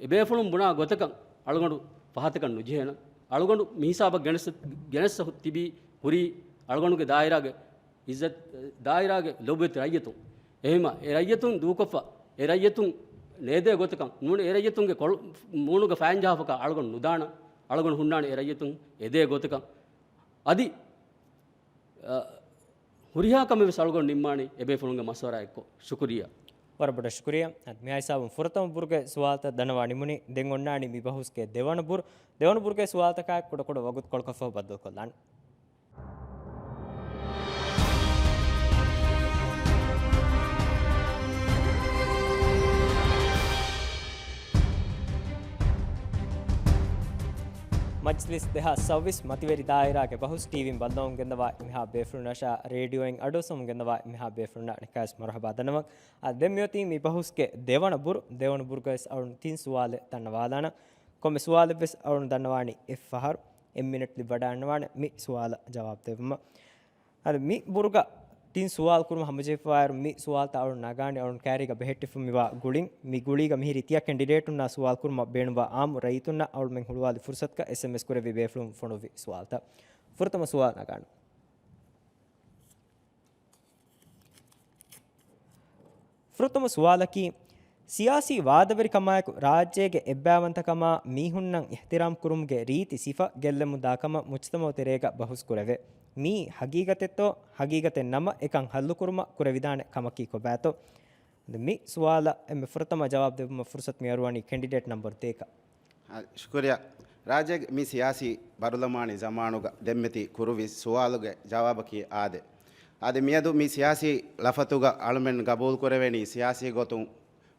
އެބޭފުޅުން ބުނާ ގޮތަކަށް އަޅުގަނޑު ފަހަތަކަށް ނުޖެހޭނަން. އަޅުގަނޑު މިހިސާބަށް ގެނެސް، ގެނެސް ތިބީ ހުރީ އަޅުގަނޑުގެ ދާއިރާގެ އިއްޒަތް، ދާއިރާގެ ލޮބުވެތި ރައްޔިތުން. އެހެންމަ އެ ރައްޔިތުން ދޫކޮށްފަ، އެ ރައްޔިތުން ނޭދޭ ގޮތަކަށް ނޫން، އެ ރައްޔިތުންގެ ކޮޅު-، މޫނުގަ ފައިން ޖަހާފަކާ އަޅުގަނޑު ނުދާނަން. އަޅުގަނޑު ހުންނާނެ އެ ރައްޔިތުން އެދޭ ގޮތަކަށް. އަދި، އަ، ހުރިހާ ކަމެއް ވެސް އަޅުގަނޑު ނިންމާނީ އެބޭފުޅުންގެ މަޝްވަރާ އެއްކޮށް. ޝުކުރިއްޔާ. ވަރަށް ބޮޑަށް ޝުކުރިއްޔާ. އަދި މިހާ ހިސާބުން ފުރަތަމަ ބުރުގެ ސުވާލުތައް ދަންނަވާ ނިމުނީ. ދެން އޮންނާނީ މި ބަހުސްގެ ދެވަނަ ބުރު. ދެވަނަ ބުރުގެ ސުވާލުތަކާއެކު ކުޑަކުޑަ ވަގުތުކޮޅަކަށްފަހު ބައްދަލުކޮށްލާނެ. މަޖްލިސް ދެހާސް ސައުވީސް މަތިވެރި ދާއިރާގެ ބަހުސް ޓީވީން ބައްލަވަމުން ގެންދަވާ އެންމެހާ ބޭފުޅުންނަށާ ރޭޑިއޯއިން އަޑުއައްސަމުން ގެންދަވާ އެންމެހާ ބޭފުޅުންނަށް ނިކާސް މަރުހަބާ ދަންނަވަން. އަދި ދެން މިއޮތީ މި ބަހުސްގެ ދެވަނަ ބުރު، ދެވަނަ ބުރުގަވެސް އަޅުން ތިން ސުވާލެއް ދަންނަވާލާނަން. ކޮންމެ ސުވާލެއްވެސް އަޅުން ދަންނަވާނީ އެއް ފަހަރު. އެއް މިނެޓް ލިބިވަޑައިގަންނަވާނެ މި ސުވާލަށް ޖަވާބު ދެއްވުމަށް. އަދި މި ބުރުގަ ތިން ސުވާލު ކުރުމަށް ހަމަޖެހިފައިވާއިރު، މި ސުވާލުތައް އަޅުން ނަގާނީ އަޅުން ކައިރީގަ ބެހެއްޓިފަ މިވާ ގުޅިން. މި ގުޅީގަ މިހިރީ ތިޔަ ކެނޑިޑޭޓުންނާ ސުވާލު ކުރުމަށް ބޭނުންވާ އާއްމު ރައްޔިތުންނަށް އަޅުމެން ހުޅުވާލި ފުރުސަތުގަ އެސްއެމްއެސް ކުރެއްވި ބޭފުޅުން ފޮނުއްވި ސުވާލުތައް. ފުރަތަމަ ސުވާލު ނަގާނަން. ފުރަތަމަ ސުވާލަކީ، ސިޔާސީ ވާދަވެރިކަމާއެކު ރާއްޖޭގެ އެއްބައިވަންތަކަމާ މީހުންނަށް އިޙްތިރާމް ކުރުމުގެ ރީތި ސިފަ ގެއްލެމުންދާ ކަމަށް މުޖްތަމަޢު ތެރޭގަ ބަހުސް ކުރެވޭ. މިއީ ހަގީގަތެއްތޯ؟ ހަގީގަތެއް ނަމަ، އެކަން ހައްލުކުރުމަށް ކުރެވިދާނެ ކަމަކީ ކޮބާތޯ؟ އަދި މި ސުވާލަށް އެންމެ ފުރަތަމަ ޖަވާބު ދެއްވުމަށް ފުރުސަތު މި އަރުވަނީ ކެނޑިޑޭޓް ނަމްބަރު ތޭކަށް. އާ، ޝުކުރިއްޔާ. ރާއްޖޭގެ މި ސިޔާސީ ބަރުލަމާނީ ޒަމާނުގަ ދެންމެތި ކުރުވި ސުވާލުގެ ޖަވާބަކީ އާދެ. އާދެ، މިއަދު މި ސިޔާސީ ލަފަތުގަ އަޅުމެން ގަބޫލު ކުރެވޭނީ ސިޔާސީ ގޮތުން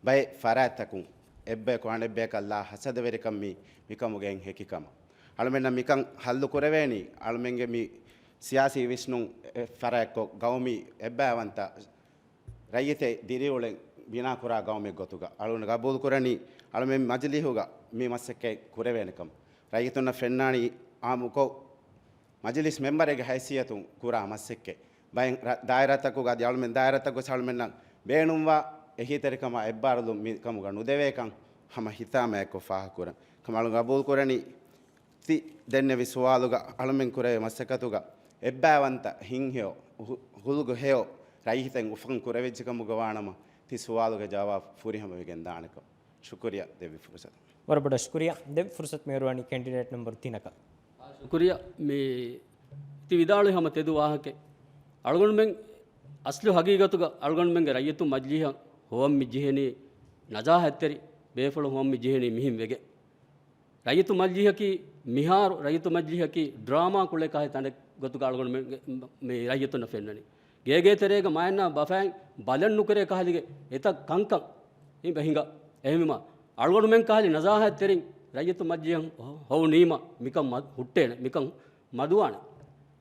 ބައެއް ފަރާތްތަކުން އެއްބަޔަކު އަނެއްބަޔަކަށް ލާ ހަސަދަވެރިކަން މި، މިކަމުގައި ހެކި ކަމަށް. އަޅުމެންނަށް މިކަން ހައްލު ކުރެވޭނީ އަޅުމެންގެ މި ސިޔާސީ ވިސްނުން އެއް ފަރާތްކޮށް، ގައުމީ އެއްބައިވަންތަ ރައްޔިތެއް ދިރިއުޅެން ބިނާކުރާ ގައުމެއް ގޮތުގަ އަޅުން ގަބޫލުކުރަނީ އަޅުމެން މަޖިލީހުގަ މި މަސައްކަތް ކުރެވޭނެކަމަށް. ރައްޔިތުންނަށް ފެންނާނީ އާއްމުކޮށް، މަޖިލިސް މެމްބަރެއްގެ ހައިސިއްޔަތުން ކުރާ މަސައްކަތް. ބައެއް ރަ-، ދާއިރާތަކުގަ އަދި އަޅުމެން ދާއިރާތަކު ވެސް އަޅުމެންނަށް ބޭނުންވާ އެހީތެރިކަމާ އެއްބާރުލުން މި ކަމުގަ ނުދެވޭކަން ހަމަ ހިތާމައެއްކޮށް ފާހަގަކުރަން ކަމަށް އަޅުން ގަބޫލުކުރަނީ. ތި ދެންނެވި ސުވާލުގަ އަޅުމެން ކުރެވޭ މަސައްކަތުގަ އެއްބައިވަންތަ ހިތްހެޔޮ، ހު-، ހުލުގު ހެޔޮ ރައްޔިތެއް އުފަން ކުރެވިއްޖެ ކަމުގަ ވާނަމަ، ތި ސުވާލުގެ ޖަވާބު ފުރިހަމަވެގެން ދާނެކަން. ޝުކުރިއްޔާ ދެއްވި ފުރުސަތަށް. ވަރަށް ބޮޑަށް ޝުކުރިއްޔާ. ދެން ފުރުސަތު މިއަރުވަނީ ކެންޑިޑޭޓް ނަމްބަރު ތިނަކަށް. ޝުކުރިއްޔާ. މި ތި ވިދާޅުވި ހަމަ ތެދު ވާހަކައެއް. އަޅުގަނޑުމެން އަސްލު ހަގީގަތުގަ އަޅުގަނޑުމެންގެ ރައްޔިތުން މަޖިލީހަށް ހޮވަން މި ޖެހެނީ ނަޒާހަތްތެރި ބޭފުޅުން ހޮވަން މި ޖެހެނީ މިހެން ވެގެން. ރައްޔިތު މަޖިލީހަކީ މިހާރު ރައްޔިތު މަޖިލީހަކީ ޑްރާމާ ކުޅޭ ކަހަލަ ތަނެއް ގޮތުގަ އަޅުގަނޑުމެން މި ރައްޔިތުންނަށް ފެންނަނީ. ގޭގޭތެރޭގަ މައިންނާ ބަފައިން ބަލަން ނުކެރޭ ކަހަލަގެ އެތައް ކަންކަން ހިނގާ. އެހެންވީމަ އަޅުގަނޑުމެން ކަހަލަ ނަޒާހަތްތެރިން ރައްޔިތު މަޖިލީހަށް ހޮވުނީމަ މިކަން މަ-، ހުއްޓޭނެ، މިކަން މަދުވާނެ.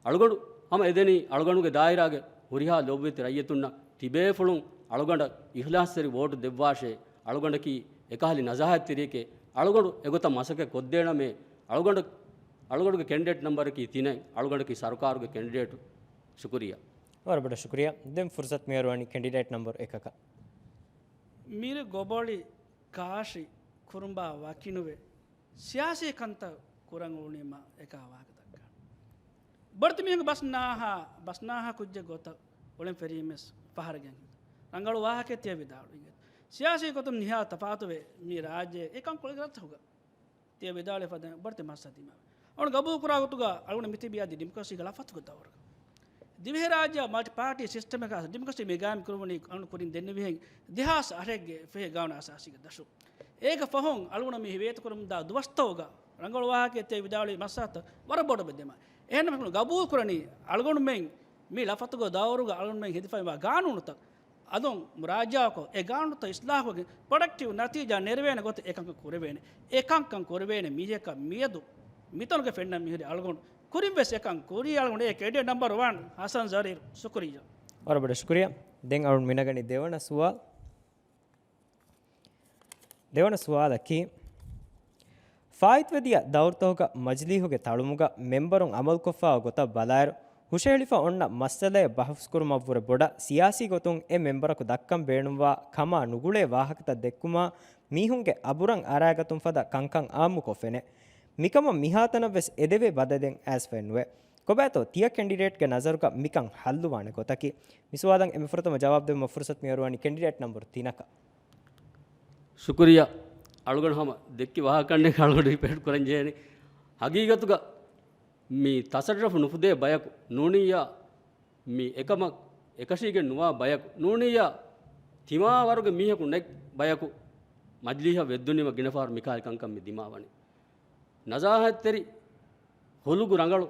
އަޅުގަނޑު ހަމަ އެދެނީ އަޅުގަނޑުގެ ދާއިރާގެ ހުރިހާ ލޯބިވެތި ރައްޔިތުންނަށް ތިބޭފުޅުން އަޅުގަނޑަށް އިޚްލާޞްތެރި ވޯޓު ދެއްވާށޭ. އަޅުގަނޑަކީ އެކަހަލި ނަޒާހަތްތެރިއެކޭ. އަޅުގަނޑު އެގޮތަށް މަސައްކަތް ކޮށްދޭނަމޭ. އަޅުގަނޑު، އަޅުގަނޑުގެ ކެންޑިޑޭޓް ނަމްބަރަކީ ތިނެއް. އަޅުގަނޑަކީ ސަރުކާރުގެ ކެންޑިޑޭޓު. ޝުކުރިއްޔާ. ވަރަށް ބޮޑަށް ޝުކުރިއްޔާ. ދެން ފުރުސަތު މިހާރު ވަނީ ކެންޑިޑޭޓް ނަމްބަރު އެކަކަށް. މިރު ގޮބޮޅި ކާށި ކުރުނބާ ވަކިނުވެ، ސިޔާސީ ކަންތައް ކުރަން އުޅުނީމަ އެކާ ވާހަކަ ދައްކާނެ. ބޮޑެތި މީހުން ބަސް ނާހާ، ބަސް ނާހާ ކުއްޖެއް ގޮތަށް އުޅެން ފެރީމެސް ފަހަރަ ގެން ރަނގަޅު ވާހަކައެއް ތިޔަ ވިދާޅުވި. ސިޔާސީ ގޮތުން ނިހާ ތަފާތުވެ، މި ރާއްޖެ އެކަން ކުޅި ރަށްތަކުގަ ތިޔަ ވިދާޅުވި ފަދަ ބޮޑެތި މައްސަލަ ދިމާވެ. އަޅުގަނޑު ގަބޫލު ކުރާ ގޮތުގަ އަޅުގަނޑު މިތިބީ އަދި ޑިމޮކްރަސީގެ ލަފަތުގެ ދައުރުގަ. ދިވެހިރާއްޖެ މަލްޓި ޕާޓީ ސިސްޓަމަކާ ޑިމޮކްރަސީ މި ގާއިމް ކުރުމުނީ އަޅުގަނޑު ކުރިން ދެންނެވިހެން ދެހާސް އަށެއްގެ ފެހޭ ގާނޫނު އަސާސީގެ ދަށުން. އޭގެ ފަހުން އަޅުގަނޑު މި ވޭތުކުރަމުންދާ ދުވަސްތަކުގަ ރަނގަޅު ވާހަކައެއް ތިޔަ ވިދާޅުވި މައްސަލަތައް ވަރަށް ބޮޑަށް ބެދެމަ. އެހެންނަމަ ގަބޫލު ކުރަނީ އަޅުގަނޑުމެން މި ލަފަތުގެ ދައުރުގަ އަޅުގަނޑުމެން ހެދިފައިވާ ގާނޫނުތައް އަލުން މުރާޖާކޮށް، އެ ގާނޫނުތައް އިސްލާހުވެގެން ޕްރޮޑަކްޓިވް ނަތީޖާ ނެރެވޭނެ ގޮތަށް އެކަންކަން ކުރެވޭނެ. އެކަންކަން ކުރެވޭނެ މީހަކަށް މިއަދު މިތަނުގެ ފެންނަން މިހުރި އަޅުގަނޑު ކުރިން ވެސް އެކަން ކުރީ. އަޅުގަނޑު އެ ކެނޑިޑޭޓް ނަމްބަރު ވަން ހަސަން ޒަރީރު. ޝުކުރިއްޔާ. ވަރަށް ބޮޑަށް ޝުކުރިއްޔާ. ދެން އަޅުން މިނަގަނީ ދެވަނަ ސުވާލު. ދެވަނަ ސުވާލަކީ، ފާއިތުވެދިޔަ ދައުރުތަކުގަ މަޖިލީހުގެ ތަޅުމުގަ މެމްބަރުން އަމަލުކޮށްފާ ގޮތަށް ބަލާއިރު، ހުށަހެޅިފަ އޮންނަ މައްސަލައެއް ބަހުސްކުރުމަށްވުރެ ބޮޑަށް ސިޔާސީ ގޮތުން އެ މެމްބަރަކު ދައްކަން ބޭނުންވާ ކަމާ ނުގުޅޭ ވާހަކަތައް ދެއްކުމާ މީހުންގެ އަބުރަށް އަރާގަތުން ފަދަ ކަންކަން އާއްމުކޮށް ފެނޭ. މިކަމަށް މިހާތަނަށްވެސް އެދެވޭ ބަދަލެއް އައިސްފައެއްނުވޭ. ކޮބާތޯ ތިޔަ ކެންޑިޑޭޓްގެ ނަޒަރުގަ މިކަން ހައްލުވާނެ ގޮތަކީ؟ މި ސުވާލަށް އެންމެ ފުރަތަމަ ޖަވާބު ދެއްވުމަށް ފުރުސަތު މިހުރުވަނީ ކެންޑިޑޭޓް ނަމްބަރު ތިނަކަށް. ޝުކުރިއްޔާ. އަޅުގަނޑު ހަމަ ދެއްކި ވާހަކަ ކަންނޭނގެ އަޅުގަނޑު ރިޕީޓް ކުރަން ޖެހޭނީ. ހަގީގަތުގަ މި ތަސައްރަފު ނުފުދޭ ބަޔަކު ނޫނިއްޔާ، މި އެކަމަށް އެކަށީގެން ނުވާ ބަޔަކު ނޫނިއްޔާ، ތިމާ ވަރުގެ މީހަކު ނެތް ބަޔަކު މަޖިލީހަށް ވެއްދުނީމަ ގިނަ ފަހަރު މިކަހަލަ ކަންކަން މި ދިމާވަނީ. ނަޒާހަތްތެރި ހުލުގު ރަނގަޅު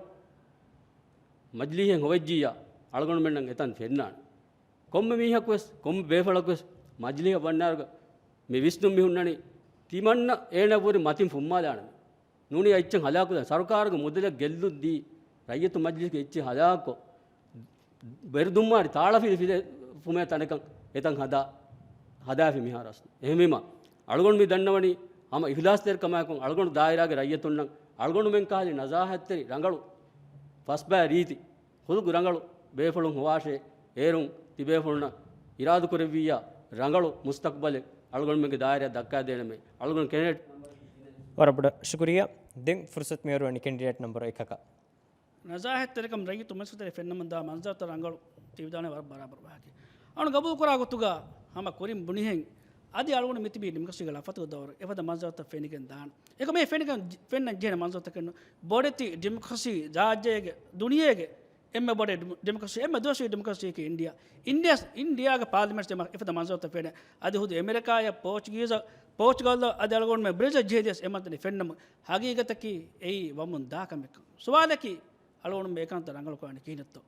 މަޖިލީހެއް ހޮވެއްޖިއްޔާ، އަޅުގަނޑުމެންނަށް އެތަން ފެންނާނެ. ކޮންމެ މީހަކުވެސް، ކޮންމެ ބޭފުޅަކުވެސް މަޖިލީހަށް ވަންނާއިރުގަ މި ވިސްނުން މި ހުންނަނީ، ތިމަންނަ އޭނަ ވުރެ މަތިން ފުއްމާލާނަމޭ. ނޫނީ އެއްޗެއް ހަލާކު ދޭން. ސަރުކާރުގެ މުދަލެއް ގެއްލުން ދީ، ރައްޔިތު މަޖިލީހުގެ އެއްޗެއް ހަލާކުކޮށް، ބެރުދުންމާރި ތާޅަފިލި ފިލެ ފުމޭ ތަނަކަށް އެތަން ހަދާ، ހަދާފި މިހާރު އަސްލު. އެހެންވީމަ، އަޅުގަނޑު މި ދަންނަވަނީ ހަމަ އިޚްލާޞްތެރިކަމާއެކު އަޅުގަނޑު ދާއިރާގެ ރައްޔިތުންނަށް އަޅުގަނޑުމެން ކަހަލި ނަޒާހަތްތެރި ރަނގަޅު ފަސްބައި ރީތި ހުލުގު ރަނގަޅު ބޭފުޅުން ހޮވާށޭ. އޭރުން ތިބޭފުޅުންނަށް އިރާދަކުރެއްވިއްޔާ، ރަނގަޅު މުސްތަޤްބަލެއް އަޅުގަނޑުމެންގެ ދާއިރާއަށް ދައްކާދޭނަމޭ. އަޅުގަނޑު ކެނޑިޑޭޓް. ވަރަށް ބޮޑަށް ޝުކުރިއްޔާ. ދެން ފުރުސަތު މިހުރުވަނީ ކެނޑިޑޭޓް ނަމްބަރު އެކަކަށް. ނަޒާހަތްތެރިކަމުން ރައްޔިތު މަސައްކަތަށް ފެންނަމުންދާ މަންޒަރުތައް ރަނގަޅު ތި ވިދާޅުވީ ވަރަށް ބަރާބަރު ވާހަކައެއް. އަޅުގަނޑު ގަބޫލުކުރާ ގޮތުގަ ހަމަ ކުރިން ބުނިހެން އަދި އަޅުގަނޑު މިތިބީ ޑިމޮކްރަސީގެ ލަފަތުގެ ދައުރު އެފަދަ މަންޒަރުތައް ފެނިގެން ދާނެ. އެކަމް އެ ފެނިގެން، ފެންނަން ޖެހޭނެ މަންޒަރުތަކެއް ނޫން. ބޮޑެތި ޑިމޮކްރަސީ ރާއްޖޭގެ، ދުނިޔޭގެ އެންމެ ބޮޑެތި ޑިމޮ-، ޑިމޮކްރަސީ، އެންމެ ދުވަސްވީ ޑިމޮކްރަސީއަކީ އިންޑިއާ. އިންޑިއާ، އިންޑިއާގެ ޕާލިމެންޓް ދެމަ އެފަދަ މަންޒަރުތައް ފެނޭ. އަދި ހުދު އެމެރިކާއަށް ޕޯޗުގީޒަށް، ޕޯޗުގަލް އަދި އަޅުގަނޑުމެން ބްރެޒިލް ޖެހިދިޔަސް އެމަންތަނީ ފެންނަމު ހަގީގަތަކީ އެއީ ވަމުން ދާ ކަމެއް. ސުވާލަކީ އަޅުގަނޑުމެން އެކަންތައް ރަނގަޅުކުރާނީ ކިހިނެއްތޯ؟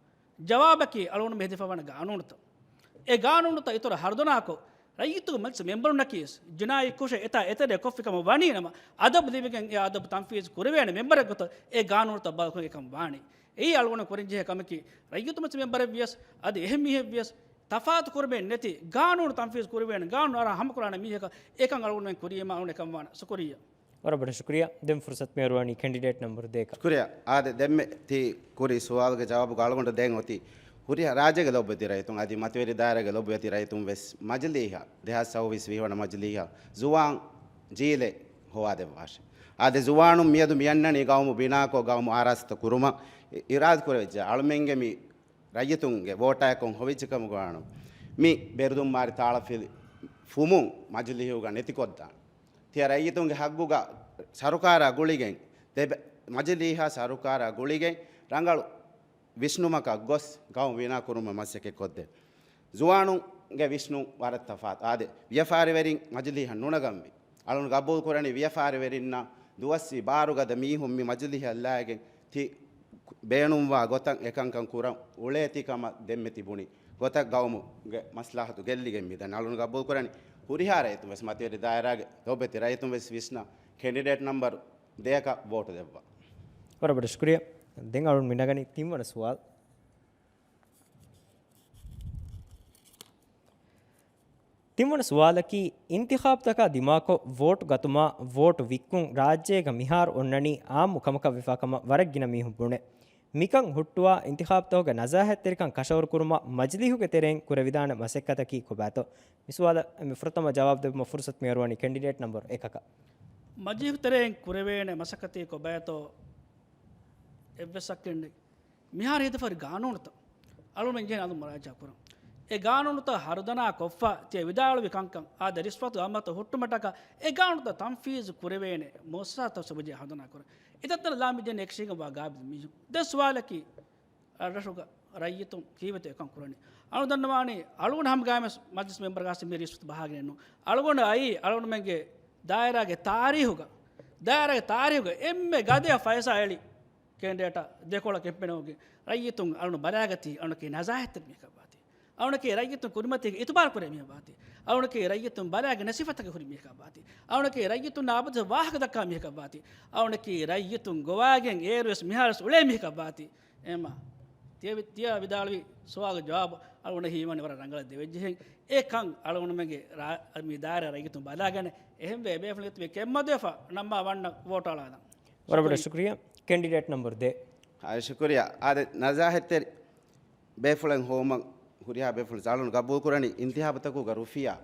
ޖަވާބަކީ އަޅުގަނޑުމެން ހެދިފަވާނެ ގާނޫނުތައް. އެ ގާނޫނުތައް އިތުރަށް ހަރުދަނާކޮށް، ރައްޔިތުގެ މަޖިލިސް މެމްބަރުންނަކީ ވެސް ޖިނާއީ ކުށެއް އެތާ އެތެރެ ކޮށްފި ކަމަށް ވަނީ ނަމަ، އަދަބު ލިބިގެން އެ އަދަބު ތަންފީޒު ކުރެވޭނެ މެމްބަރެއް ގޮތަށް އެ ގާނޫނުތައް ބަދަލުކޮށް އެކަން ވާނީ. އެއީ އަޅުގަނޑު ކުރިން ޖެހޭ ކަމަކީ، ރައްޔިތު މަޖިލިސް މެމްބަރެއް ވިޔަސް އަދި އެހެން މީހެއް ވިޔަސް ތަފާތު ކުރުމެއް ނެތި ގާނޫނު ތަންފީޒު ކުރެވޭނެ، ގާނޫނު އަރާ ހަމަކުރާނެ މީހަކަށް އެކަން އަޅުގަނޑުމެން ކުރީމާ އަޅުގަނޑު އެކަން ވާނެ. ޝުކުރިއްޔާ. ވަރަށް ބޮޑަށް ޝުކުރިއްޔާ. ދެން ފުރުސަތު މިހުރުވަނީ ކެންޑިޑޭޓް ނަމްބަރު ދޭކަށް. ޝުކުރިއްޔާ. އާދެ، ދެންމެ ތި ކުރި ސުވާލުގެ ޖަވާބު އަޅުގަނޑު ދޭން އޮތީ، ހުރިހާ ރާއްޖޭގެ ލޯބިވެތި ރައްޔިތުން އަދި މަތިވެރި ދާއިރާގެ ލޯބިވެތި ރައްޔިތުން ވެސް މަޖިލީހަށް، ދެހާސް ސައުވީސް ވީހަ ވަނަ މަޖިލީހަށް ޒުވާން ޖީލެއް ހޮވާދެއްވާށޭ. އާދެ، ޒުވާނުން މިއަދު މިއަންނަނީ ގައުމު ބިނާކޮށް، ގައުމު އާރާސްތަ ކުރުމަށް. އި-، އިރާދަ ކުރެވިއްޖެ އަޅުމެންގެ މި ރައްޔިތުންގެ ވޯޓާއެކު ހޮވިއްޖެ ކަމުގަ ވާނު. މި ބެރުދުންމާރި ތާޅަފިލި ފުމުން މަޖިލީހުގަ ނެތިކޮށްދާނެ. ތިޔަ ރައްޔިތުންގެ ހައްގުގަ ސަރުކާރާ ގުޅިގެން، ދެ-، މަޖިލީހާ ސަރުކާރާ ގުޅިގެން ރަނގަޅު ވިސްނުމަކަށް ގޮސް ގައުމު ބިނާ ކުރުމަށް މަސައްކަތް ކޮށްދޭ. ޒުވާނުންގެ ވިސްނުން ވަރަށް ތަފާތު. އާދެ، ވިޔަފާރިވެރިން މަޖިލީހަށް ނުނަގަންވީ. އަޅުން ގަބޫލު ކުރަނީ ވިޔަފާރިވެރިންނާ ދުވަސްވީ ބާރުގަދަ މީހުން މި މަޖިލީހަށް ލާގެން ތި ބޭނުންވާ ގޮތަށް އެކަންކަން ކުރަން އުޅޭތީ ކަމަށް ދެންމެ ތިބުނީ. ގޮތަށް ގައުމުގެ މަސްލަހަތު ގެއްލިގެން މިދަން. އަޅުން ގަބޫލު ކުރަނީ ހުރިހާ ރައްޔިތުން ވެސް، މަތިވެރި ދާއިރާގެ ލޯބިވެތި ރައްޔިތުން ވެސް ވިސްނާ ކެންޑިޑޭޓް ނަމްބަރު ދެއަކަށް ވޯޓު ދެއްވާ. ވަރަށް ބޮޑަށް ޝުކުރިއްޔާ. ދެން އަޅުން މި ނަގަނީ ތިންވަނަ ސުވާލު. ތިންވަނަ ސުވާލަކީ، އިންތިޚާބުތަކާ ދިމާކޮށް، ވޯޓު ގަތުމާ، ވޯޓު ވިއްކުން ރާއްޖޭގަ މިހާރު އޮންނަނީ އާއްމު ކަމަކަށް ވެފާ ކަމަށް ވަރަށް ގިނަ މީހުން ބުނޭ. މިކަން ހުއްޓުވާ، އިންތިޚާބުތަކުގެ ނަޒާހަތްތެރިކަން ކަށަވަރު ކުރުމަށް މަޖިލީހުގެ ތެރެއިން ކުރެވިދާނެ މަސައްކަތަކީ ކޮބާތޯ؟ މި ސުވާލަށް އެންމެ ފުރަތަމަ ޖަވާބު ދެއްވުމަށް ފުރުސަތު މި އަރުވަނީ ކެންޑިޑޭޓް ނަމްބަރު އެކަކަށް. މަޖިލީހު ތެރެއިން ކުރެވޭނެ މަސައްކަތީ ކޮބާތޯ؟ އެއްވެސް އެއްޗެއް ނެތް. މިހާރު ހިދަފަރި ގާނޫނުތައް އަޅުމެން ޖެހޭ އަލުން މުރާޖާ ކުރަން. އެ ގާނޫނުތައް ހަރުދަނާ ކޮށްފަ ތިޔަ ވިދާޅުވި ކަންކަން އާދެ، ރިޝްވަތު އަމަތައް ހުއްޓުމަށްޓަކާ އެ ގާނޫނުތައް ތަންފީޒު ކުރެވޭނެ މުއައްސަސާތައް ސަބަޖެ ހަރުދަނާ ކުރަން. އެތައްތަނަށް ލާމި ޖެން އެކަށީގެންވާ ގާބިލް މީހުން. ދެން ސުވާލަކީ، ރަށުގަ ރައްޔިތުން ކީއްވެތޯ އެކަން ކުރަނީ؟ އަޅު ދަންނަވާނީ، އަޅުގަނޑު ހަމަގާމެސް މަޖިލިސް މެމްބަރުގާސް މި ރިޝްވަތު ބަހާގެންނު. އަޅުގަނޑު އައީ، އަޅުގަނޑުމެންގެ ދާއިރާގެ ތާރީހުގަ، ދާއިރާގެ ތާރީހުގަ އެންމެ ގަދަޔަށް ފައިސާ އެޅި ކެނޑިޑޭޓަށް ދެކޮޅަށް ކެމްޕޭނުގެ ރައްޔިތުން އަޅުން ބަލާގަތީ، އަޅުން ނަޒާހަތްތެރި މީހަކަށް ވާތީ. އަޅުން ރައްޔިތުން ކުރިމަތީގެ އިތުބާރު ކުރޭ މީހަކަށް ވާތީ. އަޅުން ރައްޔިތުން ބަލާގެ ނަސީހަތަކަށް ހުރި މީހަކަށް ވާތީ. އަޅުން ރައްޔިތުންނާ އަބަދު ވާހަކަ ދައްކާ މީހަކަށް ވާތީ. އަޅުން ރައްޔިތުން ގޮވާގެން އޭރުވެސް މިހާރުވެސް އުޅޭ މީހަކަށް ވާތީ. އެމަ ތިޔަ ވި-، ތިޔަ ވިދާޅުވި ސުވާލު ޖަވާބު އަޅުގަނޑަށް ހީވަނީ ވަރަށް ރަނގަޅަށް ދެވެއްޖެހެން. އެ ކަން އަޅުގަނޑުމެންގެ ރާ-، މި ދާއިރާ ރައްޔިތުން ބަލާގަނެ. އެހެންވެ، އެބޭފުޅުން އެތުބެ ކެތްމަދުވެފަ ނަންމާ ވަންނަ ވޯޓާ އަޅާލަން. ވަރަށް ބޮޑަށް ޝުކުރިއްޔާ. ކެނޑިޑޭޓް ނަމްބަރު ދޭއް. އާ، ޝުކުރިއްޔާ. އާދެ، ނަޒާހަތްތެރި ބޭފުޅެއް ހޮވުމަށް ހުރިހާ ބޭފުޅުން އަޅުން ގަބޫލުކުރަނީ އިންތިހާބުތަކުގަ ރުފިޔާ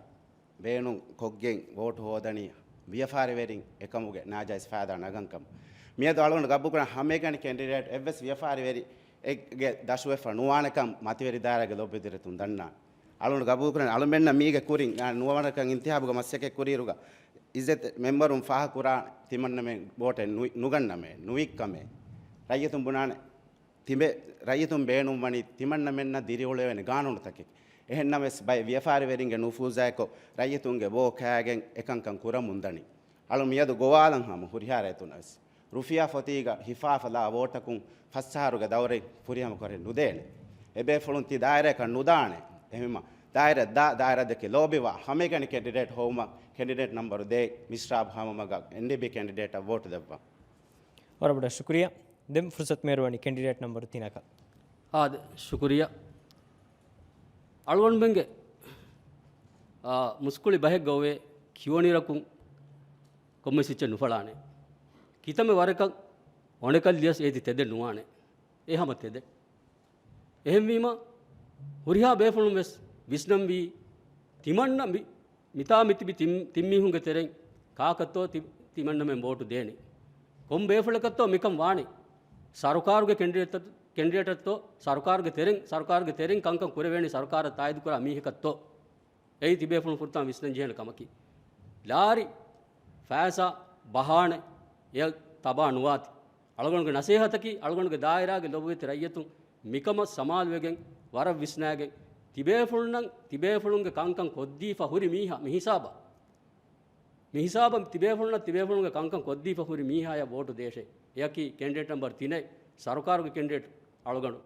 ބޭނުން ކޮށްގެން ވޯޓު ހޯދަނީ ވިޔަފާރިވެރިން އެކަމުގެ ނާޖާއިޒް ފައިދާ ނަގަން ކަމަށް. މިއަދު އަޅުގަނޑު ގަބޫލުކުރަން ހަމައެކަނި ކެނޑިޑޭޓް އެއްވެސް ވިޔަފާރިވެރި އެއްގެ ދަށުވެފަ ނުވާނެކަން މަތިވެރި ދާއިރާގެ ލޯބިވެތި ރައްޔިތުން ދަންނާނެ. އަޅުގަނޑު ގަބޫލުކުރަން އަޅުމެންނަށް މީގެ ކުރިން ނުވަނަކަން އިންތިހާބުގަ މަސައްކަތް ކުރިއިރުގަ އިއްޒަތް މެމްބަރުން ފާހަގަކުރާ ތިމަންނަމެން ވޯޓެއް ނު-، ނުގަންނަމޭ، ނުވިއްކަމޭ. ރައްޔިތުން ބުނާނެ، ތިބެ-، ރައްޔިތުން ބޭނުންވަނީ ތިމަންނަމެންނަށް ދިރިއުޅެވޭނެ ގާނޫނުތަކެއް. އެހެންނަމަވެސް ބައެއް ވިޔަފާރިވެރިންގެ ނުފޫޒާއެކު ރައްޔިތުންގެ ވޯ ކާގެން އެކަންކަން ކުރަމުން ދަނީ. އަޅު މިއަދު ގޮވާލަން ހަމަ ހުރިހާ ރައްޔިތުންނަށް ވެސް ރުފިޔާ ފޮތީގަ ހިފާފަ ލާ ވޯޓަކުން ފަސް އަހަރުގެ ދައުރެއް ފުރިހަމަ ކުރެ ނުދޭނެ. އެބޭފުޅުން ތި ދާއިރާއަކަށް ނުދާނެ. އެހެންމަ ދާއިރާ ދާ ދާއިރާ ދެކެ ލޯބިވާ ހަމައެކަނި ކެނޑިޑޭޓް ހޮވުމަށް ކެނޑިޑޭޓް ނަމްބަރު ދޭއް މިސްރާބް ހަމަމަގަށް އެންޑީޕީ ކެނޑިޑޭޓަށް ވޯޓު ދެއްވާ. ވަރަށް ބޮޑަށް ޝުކުރިއްޔާ. ދެން ފުރުސަތު މިއަރުވަނީ ކެނޑިޑޭޓް ނަމްބަރު ތިނަކަށް. އާދެ، ޝުކުރިއްޔާ. އަޅުގަނޑުމެންގެ، އާ، މުސްކުޅި ބަހެއްގަ އޮވޭ ކިޔުވަނިއިރަކުން ކޮންމެސް އެއްޗެއް ނުފަޅާނެ. ކިތަންމެ ވަރަކަށް އޮނެކަށް ލިޔަސް އޭތި ތެދެއް ނުވާނެ. އެ ހަމަ ތެދެއް. އެހެންވީމަ، ހުރިހާ ބޭފުޅުން ވެސް ވިސްނަންވީ، ތިމަންނަ މި-، މިތާ މިތިބި ތިން-، ތިން މީހުންގެ ތެރެއިން ކާކަށްތޯ ތި-، ތިމަންނަމެން ވޯޓު ދޭނީ؟ ކޮން ބޭފުޅަކަށްތޯ މިކަން ވާނީ؟ ސަރުކާރުގެ ކެނޑިޑޭޓް-، ކެނޑިޑޭޓަށްތޯ؟ ސަރުކާރުގެ ތެރެއިން، ސަރުކާރުގެ ތެރެއިން ކަންކަން ކުރެވޭނީ ސަރުކާރަށް ތާއީދުކުރާ މީހަކަށްތޯ؟ އެއީ ތިބޭފުޅުން ފުރަތަމަ ވިސްނަން ޖެހޭނެ ކަމަކީ. ލާރި ފައިސާ ބަހާނެ އެއަށް ތަބާ ނުވާތި. އަޅުގަނޑުގެ ނަސޭހަތަކީ، އަޅުގަނޑުގެ ދާއިރާގެ ލޮބުވެތި ރައްޔިތުން މިކަމަށް ސަމާލުވެގެން، ވަރަށް ވިސްނާގެން، ތިބޭފުޅުންނަށް ތިބޭފުޅުންގެ ކަންކަން ކޮށްދީފަ ހުރި މީހާ މިހިސާބަށް، މިހިސާބަށް ތިބޭފުޅުންނަށް ތިބޭފުޅުންގެ ކަންކަން ކޮށްދީފަ ހުރި މީހާޔަށް ވޯޓު ދޭށޭ. އެއަކީ ކެންޑިޑޭޓް ނަމްބަރު ތިނެއް، ސަރުކާރުގެ ކެންޑިޑޭޓް އަޅުގަނޑު.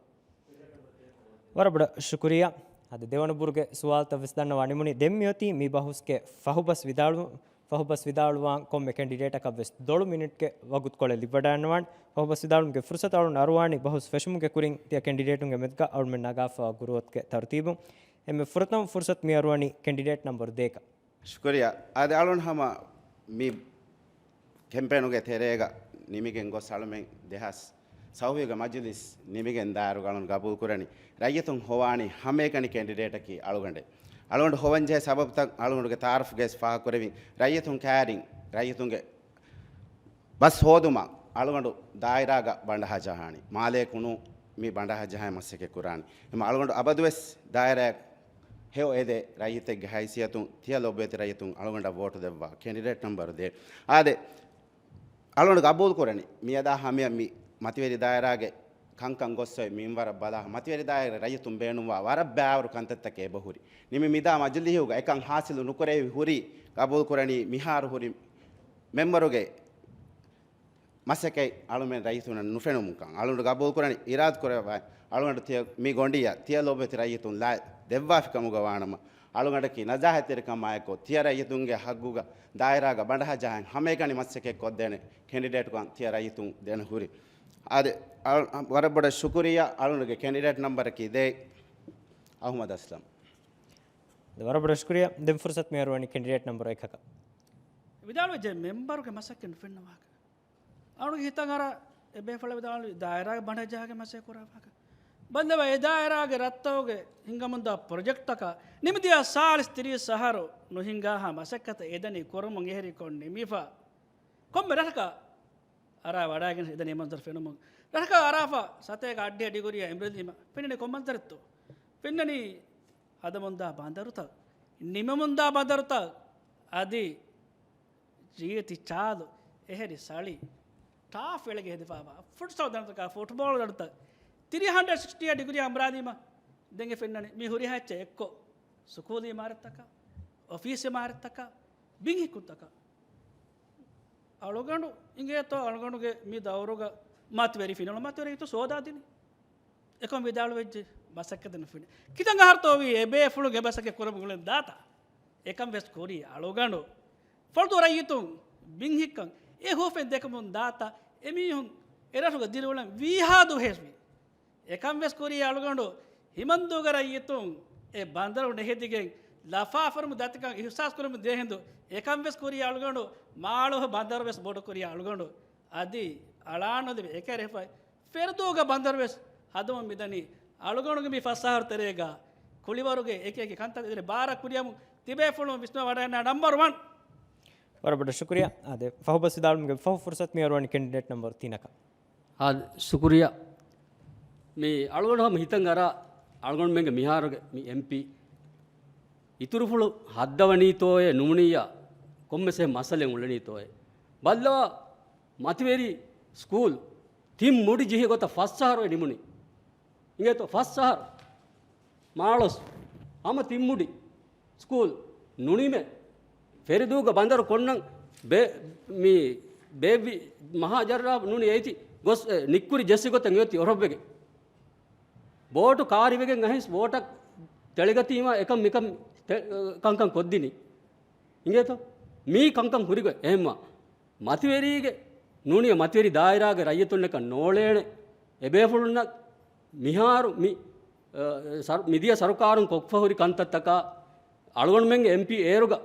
ވަރަށް ބޮޑަށް ޝުކުރިއްޔާ. އަދި ދެވަނަ ބުރުގެ ސުވާލުތައް ވެސް ދަންނަވާ ނިމުނީ. ދެން މިއޮތީ މި ބަހުސްގެ ފަހުބަސް ވިދާޅު-، ފަހުބަސް ވިދާޅުވާން ކޮންމެ ކެންޑިޑޭޓަކަށް ވެސް ދޮޅު މިނިޓްގެ ވަގުތުކޮޅެއް ލިބިވަޑައިގަންނަވާނެ. ފަހުބަސް ވިދާޅުވުމުގެ ފުރުސަތު އަޅުން އަރުވާނީ ބަހުސް ފެށުމުގެ ކުރިން ތިޔަ ކެންޑިޑޭޓުންގެ މެދުގަ އަޅުމެން ނަގާފަވާ ގުރުއަތުގެ ތަރުތީބުން. އެންމެ ފުރަތަމަ ފުރުސަތު މި އަރުވަނީ ކެންޑިޑޭޓް ނަމްބަރު ދޭކަށް. ޝުކުރިއްޔާ. އާދެ، އަޅުން ހަމަ މި ކެމްޕޭނުގެ ތެރޭގަ ނިމިގެން ގޮސް އަޅުމެން ދެހާސް ސައުހީގެ މަޖިލިސް ނިމިގެން ދާއިރުގަ އަޅުން ގަބޫލުކުރަނީ، ރައްޔިތުން ހޮވާނީ ހަމައެކަނި ކެންޑިޑޭޓަކީ އަޅުގަނޑޭ. އަޅުގަނޑު ހޮވަންޖެހޭ ސަބަބުތައް އަޅުގަނޑުގެ ތައާރަފްގައި ފާހަގަކުރެވިން. ރައްޔިތުން ކައިރިން، ރައްޔިތުންގެ ބަސް ހޯދުމަށް އަޅުގަނޑު ދާއިރާގަ ބަނޑަހަ ޖަހާނީ. މާލޭ ކުނު މި ބަނޑަހަ ޖަހާ މަސައްކަތް ކުރާނީ. އެމަ އަޅުގަނޑު އަބަދުވެސް ދާއިރާ ހެޔޮ އެދޭ ރައްޔިތެއްގެ ހައިސިއްޔަތުން ތިޔަ ލޮބުވެތި ރައްޔިތުން އަޅުގަނޑަށް ވޯޓު ދެއްވާ ކެންޑިޑޭޓް ނަމްބަރު ދޭ. އާދެ، އަޅުގަނޑު ގަބޫލު ކުރަނީ މިއަދާ ހަމަޔަށް މި މަތިވެރި ދާއިރާގެ ކަންކަން ގޮއްސޮއި މިންވަރަށް ބަލާ، މަތިވެރި ދާއިރާގެ ރައްޔިތުން ބޭނުންވާ ވަރަށް ބާވަރު ކަންތައްތަކެއް އެބަހުރި. ނިމި މިދާ މަޖިލީހުގަ އެކަން ހާސިލު ނުކުރެވި ހުރީ، ގަބޫލު ކުރަނީ މިހާރު ހުރި މެމްބަރުގެ މަސައްކަތް އަޅުމެން ރައްޔިތުންނަށް ނުފެނުމުންކަން. އަޅުގަނޑު ގަބޫލު ކުރަނީ އިރާދަ ކުރެވޭ އަޅުގަނޑު ތިޔަ މި ގޮނޑިއަށް ތިޔަ ލޯބިވެތި ރައްޔިތުން ލާ ދެއްވާފި ކަމުގަ ވާނަމަ، އަޅުގަނޑަކީ ނަޒާހަތްތެރިކަމާއެކު ތިޔަ ރައްޔިތުންގެ ހައްގުގަ ދާއިރާގަ ބަނޑަހަ ޖަހަން ހަމައެކަނި މަސައްކަތް ކޮށްދޭނެ ކެންޑިޑޭޓުކަން ތިޔަ ރައްޔިތުން ދެނެ ހުރި. އާދެ، އަޅު-، ވަރަށް ބޮޑަށް ޝުކުރިއްޔާ. އަޅުގަނޑުގެ ކެންޑިޑޭޓް ނަމްބަރަކީ ދޭއް. އަހުމަދު އަސްލަމް. ވަރަށް ބޮޑަށް ޝުކުރިއްޔާ. ދެން ފުރުސަތު މިހާރު ވަނީ ކެންޑިޑޭޓް ނަމްބަރު އެކަކަށް. ވިދާޅުވެއްޖެ މެމްބަރުގެ މަސައްކަތް ނުފެންނަ ވާހަކަ. އަޅުގަނޑުގެ ހިތަށް އަރާ އެ ބޭފުޅާ ވިދާޅުވި ދާއިރާގެ ބަނޑެއް ޖަހާގެން މަސައްކަތް ކުރާ ވާހަކަ. ބައްލަވާ އެ ދާއިރާގެ ރަށްތަކުގެ ހިނގަމުންދާ ޕްރޮޖެކްޓްތަކަށް ނިމިދިޔަ ސާޅީސް ތިރީސް އަހަރު ނުހިނގާހާ މަސައްކަތަށް އެދަނީ ކުރަމުން އެހެރިކޮށް ނިމިފަ. ކޮންމެ ރަށަކަށް އަރާ ވަޑައިގެން އެދަނީ މަންޒަރު ފެނުމުން. ރަށަކަށް އަރާފަ ސަތޭކަ އަށްޑިހަ ޑިގްރީއަށް އެނބުރިލީމަ ފެންނަނީ ކޮން މަންޒަރެއްތޯ؟ ފެންނަނީ ހަދަމުންދާ ބަނދަރުތައް، ނިމެމުންދާ ބަނދަރުތައް އަދި ޖީއެޓީ ޗާލު، އެހެރި ސަޅި، ޓާފް އެޅިގެ ހެދިފައިވާ ފުޓްސަލް ދަނޑުތަކާ، ފުޓްބޯޅަ ދަނޑުތައް، ތިރީހަ އަށްޑިހަ ޑިގްރީ އަނބުރާލީމަ ދެން އެ ފެންނަނީ މި ހުރިހާ އެއްޗެއް އެއްކޮށް، ސުކޫލު އިމާރަތްތަކާ، އޮފީސް އިމާރަތްތަކާ، ބިން ހިއްކުންތަކާ. އަޅުގަނޑު އިނގޭތޯ އަޅުގަނޑުގެ މި ދައުރުގަ މަތިވެރި ފިނަޅު މަތިވެރި ހިތު ސޯދާ ދިނީ. އެކަން ވިދާޅުވެއްޖެ މަސައްކަތެއް ނުފެނި. ކިތަން އަހަރުތޯވީ އެބޭފުޅުން އެ މަސައްކަތް ކުރަމުން އުޅެން ދާތާ؟ އެކަން ވެސް ކުރީ އަޅުގަނޑު. ފޮޅުދޫ ރައްޔިތުން ބިން ހިއްކަން އެ ހޫފެން ދެކެމުން ދާތާ؟ އެމީހުން އެރަށުގަ ދިރިއުޅެން ވީހާ ދުވަހެއްވީ. އެކަން ވެސް ކުރީ އަޅުގަނޑު. ހިމަންދޫގެ ރައްޔިތުން އެ ބަނދަރު ނެހެދިގެން ލަފާފަރުމު ދަތިކަން އިހުސާސް ކުރަމުން ދޭހިނދު އެކަން ވެސް ކުރީ އަޅުގަނޑު. މާޅޮހު ބަނދަރު ވެސް ބޮޑު ކުރީ އަޅުގަނޑު. އަދި އަޅާނުލެވި އެކަރެފައި ފެރުދޫގަ ބަނދަރު ވެސް ހަދަމުން މިދަނީ. އަޅުގަނޑުގެ މި ފަސް އަހަރު ތެރޭގަ ކުޅިވަރުގެ އެކި އެކި ކަންތައް އެދެން ބާރަށް ކުރިޔަމުން ތިބޭފުޅުން ވިސްނަ ވަޑައިގަންނަ ނަމްބަރު ވަން. ވަރަށް ބޮޑަށް ޝުކުރިޔާ. އާދެ، ފަހު ބަސް ވިދާޅުމުގެ ފަހު ފުރުސަތު މިހާރު ވަނީ ކެންޑިޑޭޓް ނަމްބަރު ތިނަކަށް. އާދެ، ޝުކުރިޔާ. މި އަޅުގަނޑު ހަމަ ހިތަށް އަރާ އަޅުގަނޑުމެންގެ މިހާރުގެ މި އެމްޕީ އިތުރުފުޅު ހައްދަވަނީތޯއޭ ނުވަނީއާ ކޮންމެސް މައްސަލައެއް އުޅެނީތޯއޭ. ބައްލަވާ މަތިވެރި ސްކޫލް ތިން މުޑި ޖެހި ގޮތަށް ފަސް އަހަރު ނިމުނީ. އިނގޭތޯ ފަސް އަހަރު. މާޅޮސް ހަމަ ތިން މުޑި ސްކޫލް ނުނިމޭ. ފެރިދޫގަ ބަނދަރު ކޮންނަން ބޭ-، މި ބޭއްވި މަހާ ޖައްރާ ނޫނީ އޭތި ގޮސް، އެ، ނިއްކުރި ޖެއްސި ގޮތަށް އެއޮތީ އޮށޮއްވެގެން. ބޯޓު ކާރިވެގެން އަހިސް ބޯޓަށް ތެޅިގަތީމާ އެކަން މިކަން ތެ-، ކަންކަން ކޮށްދިނީ. އިނގޭތޯ؟ މީ ކަންކަން ހުރިގޮތް. އެހެންމާ މަތިވެރީގެ ނޫނީ މަތިވެރި ދާއިރާގެ ރައްޔިތުންނަކަށް ނޯޅޭނެ. އެބޭފުޅުންނަށް މިހާރު މި، އަ، ސަރު-، މިދިޔަ ސަރުކާރުން ކޮށްފަ ހުރި ކަންތައްތަކާ، އަޅުގަނޑުމެންގެ އެމްޕީ އޭރުގަ،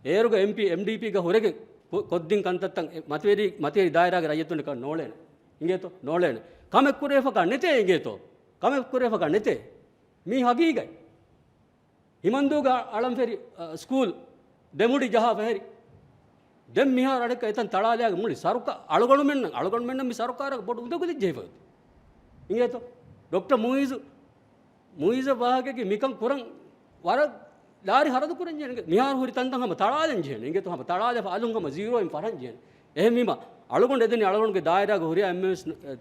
އޭރުގަ އެމްޕީ އެމްޑީޕީގަ ހުރެގެން ކޮ-، ކޮށްދިން ކަންތައްތައް އެ މަތިވެރި، މަތިވެރި ދާއިރާގެ ރައްޔިތުންނަކަށް ނޯޅޭނެ. އިނގޭތޯ؟ ނޯޅޭނެ. ކަމެއް ކުރެވިފަކާ ނެތޭ އިނގޭތޯ؟ ކަމެއް ކުރެވިފަކާ ނެތޭ. މީ ހަގީގަތް. ހިމަންދޫގަ އަޅަންފެރި، އަ، ސްކޫލް ދެމުޑި ޖަހާފަ ހެރި. ދެން މިހާރު އަނެއްކާ އެތަން ތަޅާލެއާގެ މުޅި ސަރުކާ-، އަޅުގަނޑުމެންނަށް، އަޅުގަނޑުމެންނަށް މި ސަރުކާރަށް ބޮޑު އުނދަގުލެއް ޖެހިފަ އޮތީ. އިނގޭތޯ؟ ޑޮކްޓަރ މުއިޒު، މުއިޒަށް ވާހަކައަކީ މިކަން ކުރަން ވަރަށް ލާރި ހަރަދު ކުރަން ޖެހޭނެ. މިހާރު ހުރި ތަންތަން ހަމަ ތަޅާލަން ޖެހޭނެ. އިނގޭތޯ؟ ހަމަ ތަޅާލެފަ އަލުން ހަމަ ޒީރޯއިން ފަރަން ޖެހޭނެ. އެހެންވީމަ އަޅުގަނޑު އެދެނީ އަޅުގަނޑުގެ ދާއިރާގަ ހުރިހާ އެންމެވެސް ނު-، އެ،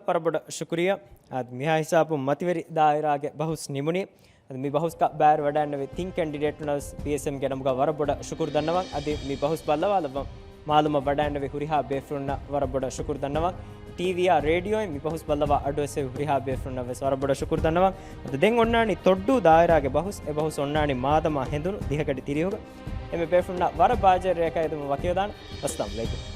ވަރަށް ބޮޑަށް ޝުކުރިޔާ. އާދެ، މިހާ ހިސާބުން މަތިވެރި ދާއިރާގެ ބަހުސް ނިމުނީ. އަދި މި ބަހުސްގަ ބައިވެރިވަޑައިގެންނެވި ތިން ކެންޑިޑޭޓުންނަށް ވެސް ބީއެސްއެމްގެ ނަމުގަ ވަރަށް ބޮޑަށް ޝުކުރު ދަންނަވަން. އަދި މި ބަހުސް ބައްލަވާލައްވަން މާލޫމަށް ވަޑައިގެންނެވި ހުރިހާ ބޭފުޅުންނަށް ވަރަށް ބޮޑަށް ޝުކުރު ދަންނަވަން. ޓީވީއާ ރޭޑިއޯއިން މި ބަހުސް ބައްލަވާ އަޑުއެއްސެވި ހުރިހާ ބޭފުޅުންނަށް ވެސް ވަރަށް ބޮޑަށް ޝުކުރު ދަންނަވަން. އަދި ދެން އޮންނާނީ ތޮއްޑޫ ދާއިރާގެ ބަހުސް. އެ ބަހުސް އޮންނާނީ މާދަމާ ހެނދުނު ދިހަ ގަޑި ތިރީހުގަ. އެމެ ބޭފުޅުންނަށް ވަރަށް ބާއްޖަވެރި ރެއަކަށް އެދުމަށް ވަކިވެދާނެ. އައްސަލާމު ޢަލައިކުމް.